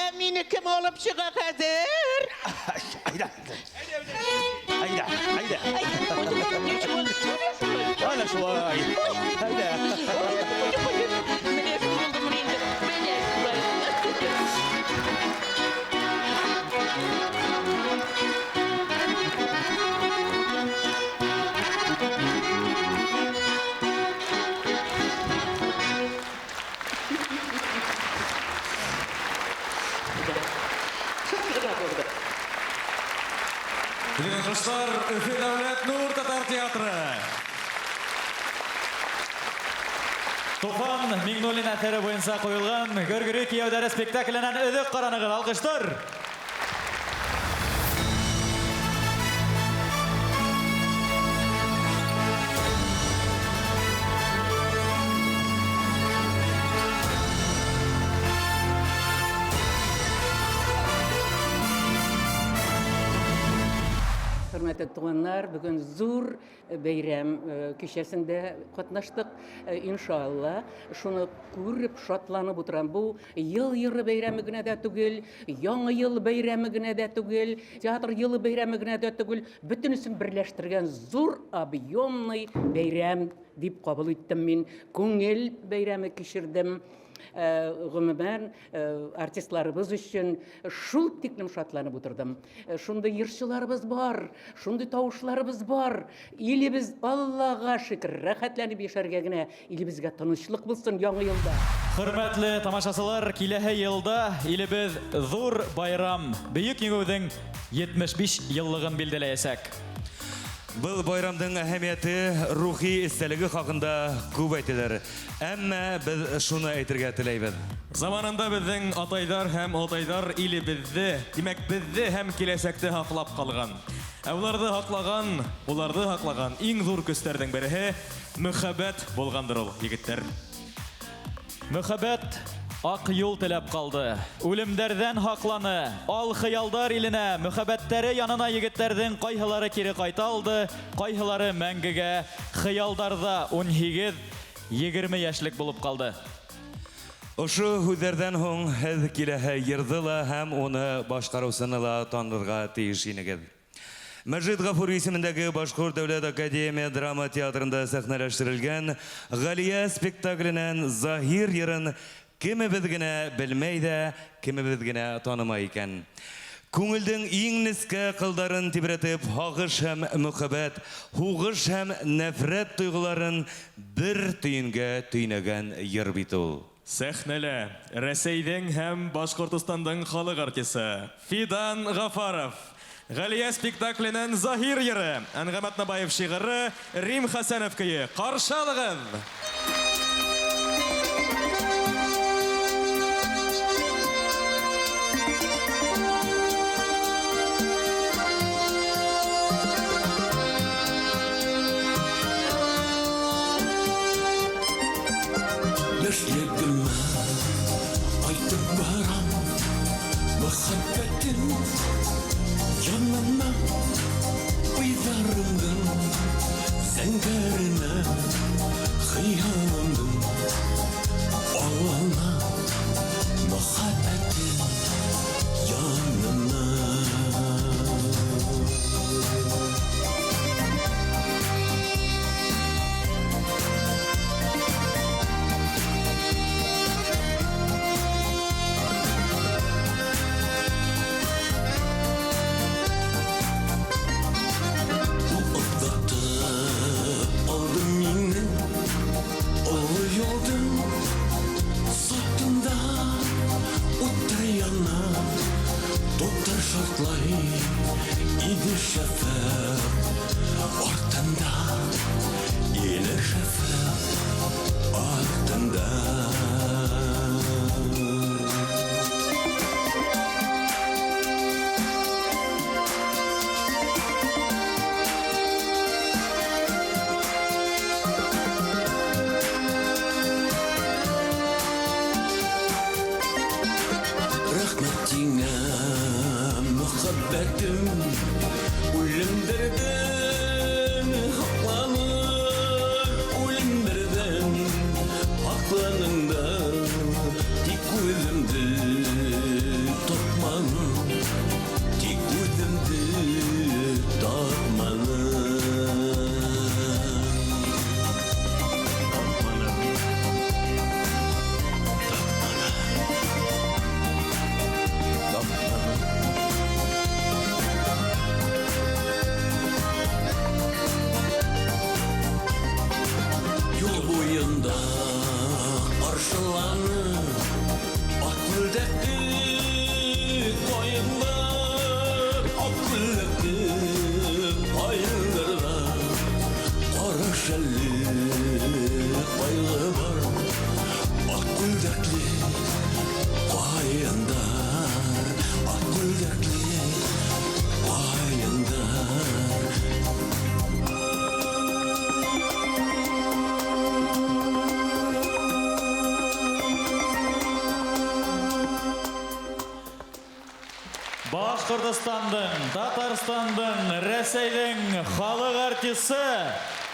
Ә мине кем алып чыга хәзер? Әйдә. Әйдә, әйдә. Әнә шулай. Әйдә. Менә шул булдымы инде? Менә шулай. Безнең алкышлар Өфе дәүләт Нур татар театры. Туфан Миңнуллин әҫәре буйынса ҡуйылған Гөргөри кейәүҙәре спектакленән өҙөк ҡаранығыҙ. Алҡыштар! Хөрмәтле туганнар, бүген зур бәйрәм кичәсендә катнаштык. Иншалла, шуны күреп шатланып утырам. Бу ел йыры бәйрәме генә дә түгел, яңа ел бәйрәме генә дә түгел, театр елы бәйрәме генә дә түгел, бөтенесен берләштергән зур объемный бәйрәм дип кабул иттем мин. Күңел бәйрәме кичердем. Гомумән, артистларыбыз өчен шул тиклем шатланып утырдым. Шундый йырчыларыбыз бар, шундый тавышларыбыз бар. Илебез Аллага шөкер, рәхәтләнеп яшәргә генә, илебезгә тынычлык булсын яңа елда. Хөрмәтле тамашасылар, киләһе елда илебез зур байрам, Бөек Җиңүнең 75 еллыгын билгеләячәк. Был байрамдың әһәмияте, рухи истәлеге хакында күп әйтелер. Әмма без шуны әйтергә теләйбез. Заманында безнең атайдар һәм олтайдар илебезде, димәк, безде һәм киләсәкте һаклап калган. Ә уларны һаклаган, уларны һаклаган иң зур көчләрнең береһе мөхәббәт булгандыр ул, егетләр. Мөхәббәт ак юл теләп калды. Үлемдәрдән һакланы. Ал хыялдар иленә, мөхәббәттәре янына егетләрнең кайһылары кире кайта алды, кайһылары мәңгегә хыялдарда 18-20 яшьлек булып калды. Ошо һүҙҙәрҙән һуң һеҙ киләһе йырҙы ла һәм уны башҡарыусыны ла танырға тейеш инегеҙ. Мәжит Ғафури исемендәге Башҡорт дәүләт академия драма театрында сәхнәләштерелгән Ғәлиә спектакленән Заһир йырын кемебеҙ генә белмәй ҙә, кемебеҙ генә танымай икән. Күңелдең иң нескә ҡылдарын тибрәтеп, һағыш һәм мөхәббәт, һуғыш һәм нәфрәт тойғоларын бер төйөнгә төйнәгән йыр бит ул. Сәхнәлә Рәсәйҙең һәм Башҡортостандың халыҡ артисы Фидан Ғафаров. Ғәлиә спектакленән Заһир йыры, Әнғәм Атнабаев шиғыры, Рим Хәсәнов көйө. Ҡаршы алығыҙ! Яшьлегемә ҡайтып барам, мөхәббәтем янына, уйҙарымдың зәңгәренә, хыялымдың алына, мөхәббәтем янына. Башҡортостандың, Татарстандың, Рәсәйҙең халыҡ артисы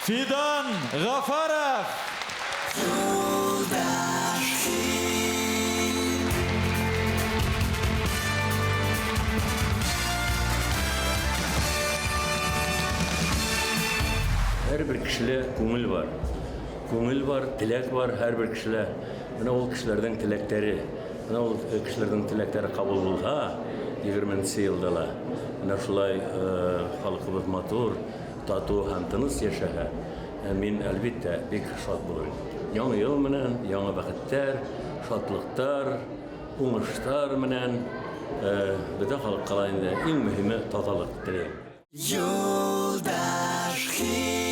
Фидан Ғафаров. Һәр бер кешелә күңел бар. Күңел бар, теләк бар һәр бер кешелә. Менә ул кешеләрҙең теләктәре, менә ул кешеләрҙең теләктәре ҡабул булһа, 20 йылда ла менә шулай халҡыбыҙ матур, татыу һәм тыныс йәшәһә, мин әлбиттә бик шат булыр инем. Яңы йыл менән, яңы бәхеттәр, шатлыҡтар, уңыштар менән бөтә халыҡҡа ла инде иң мөһиме таҙалыҡ теләйем. Юлдаш хит.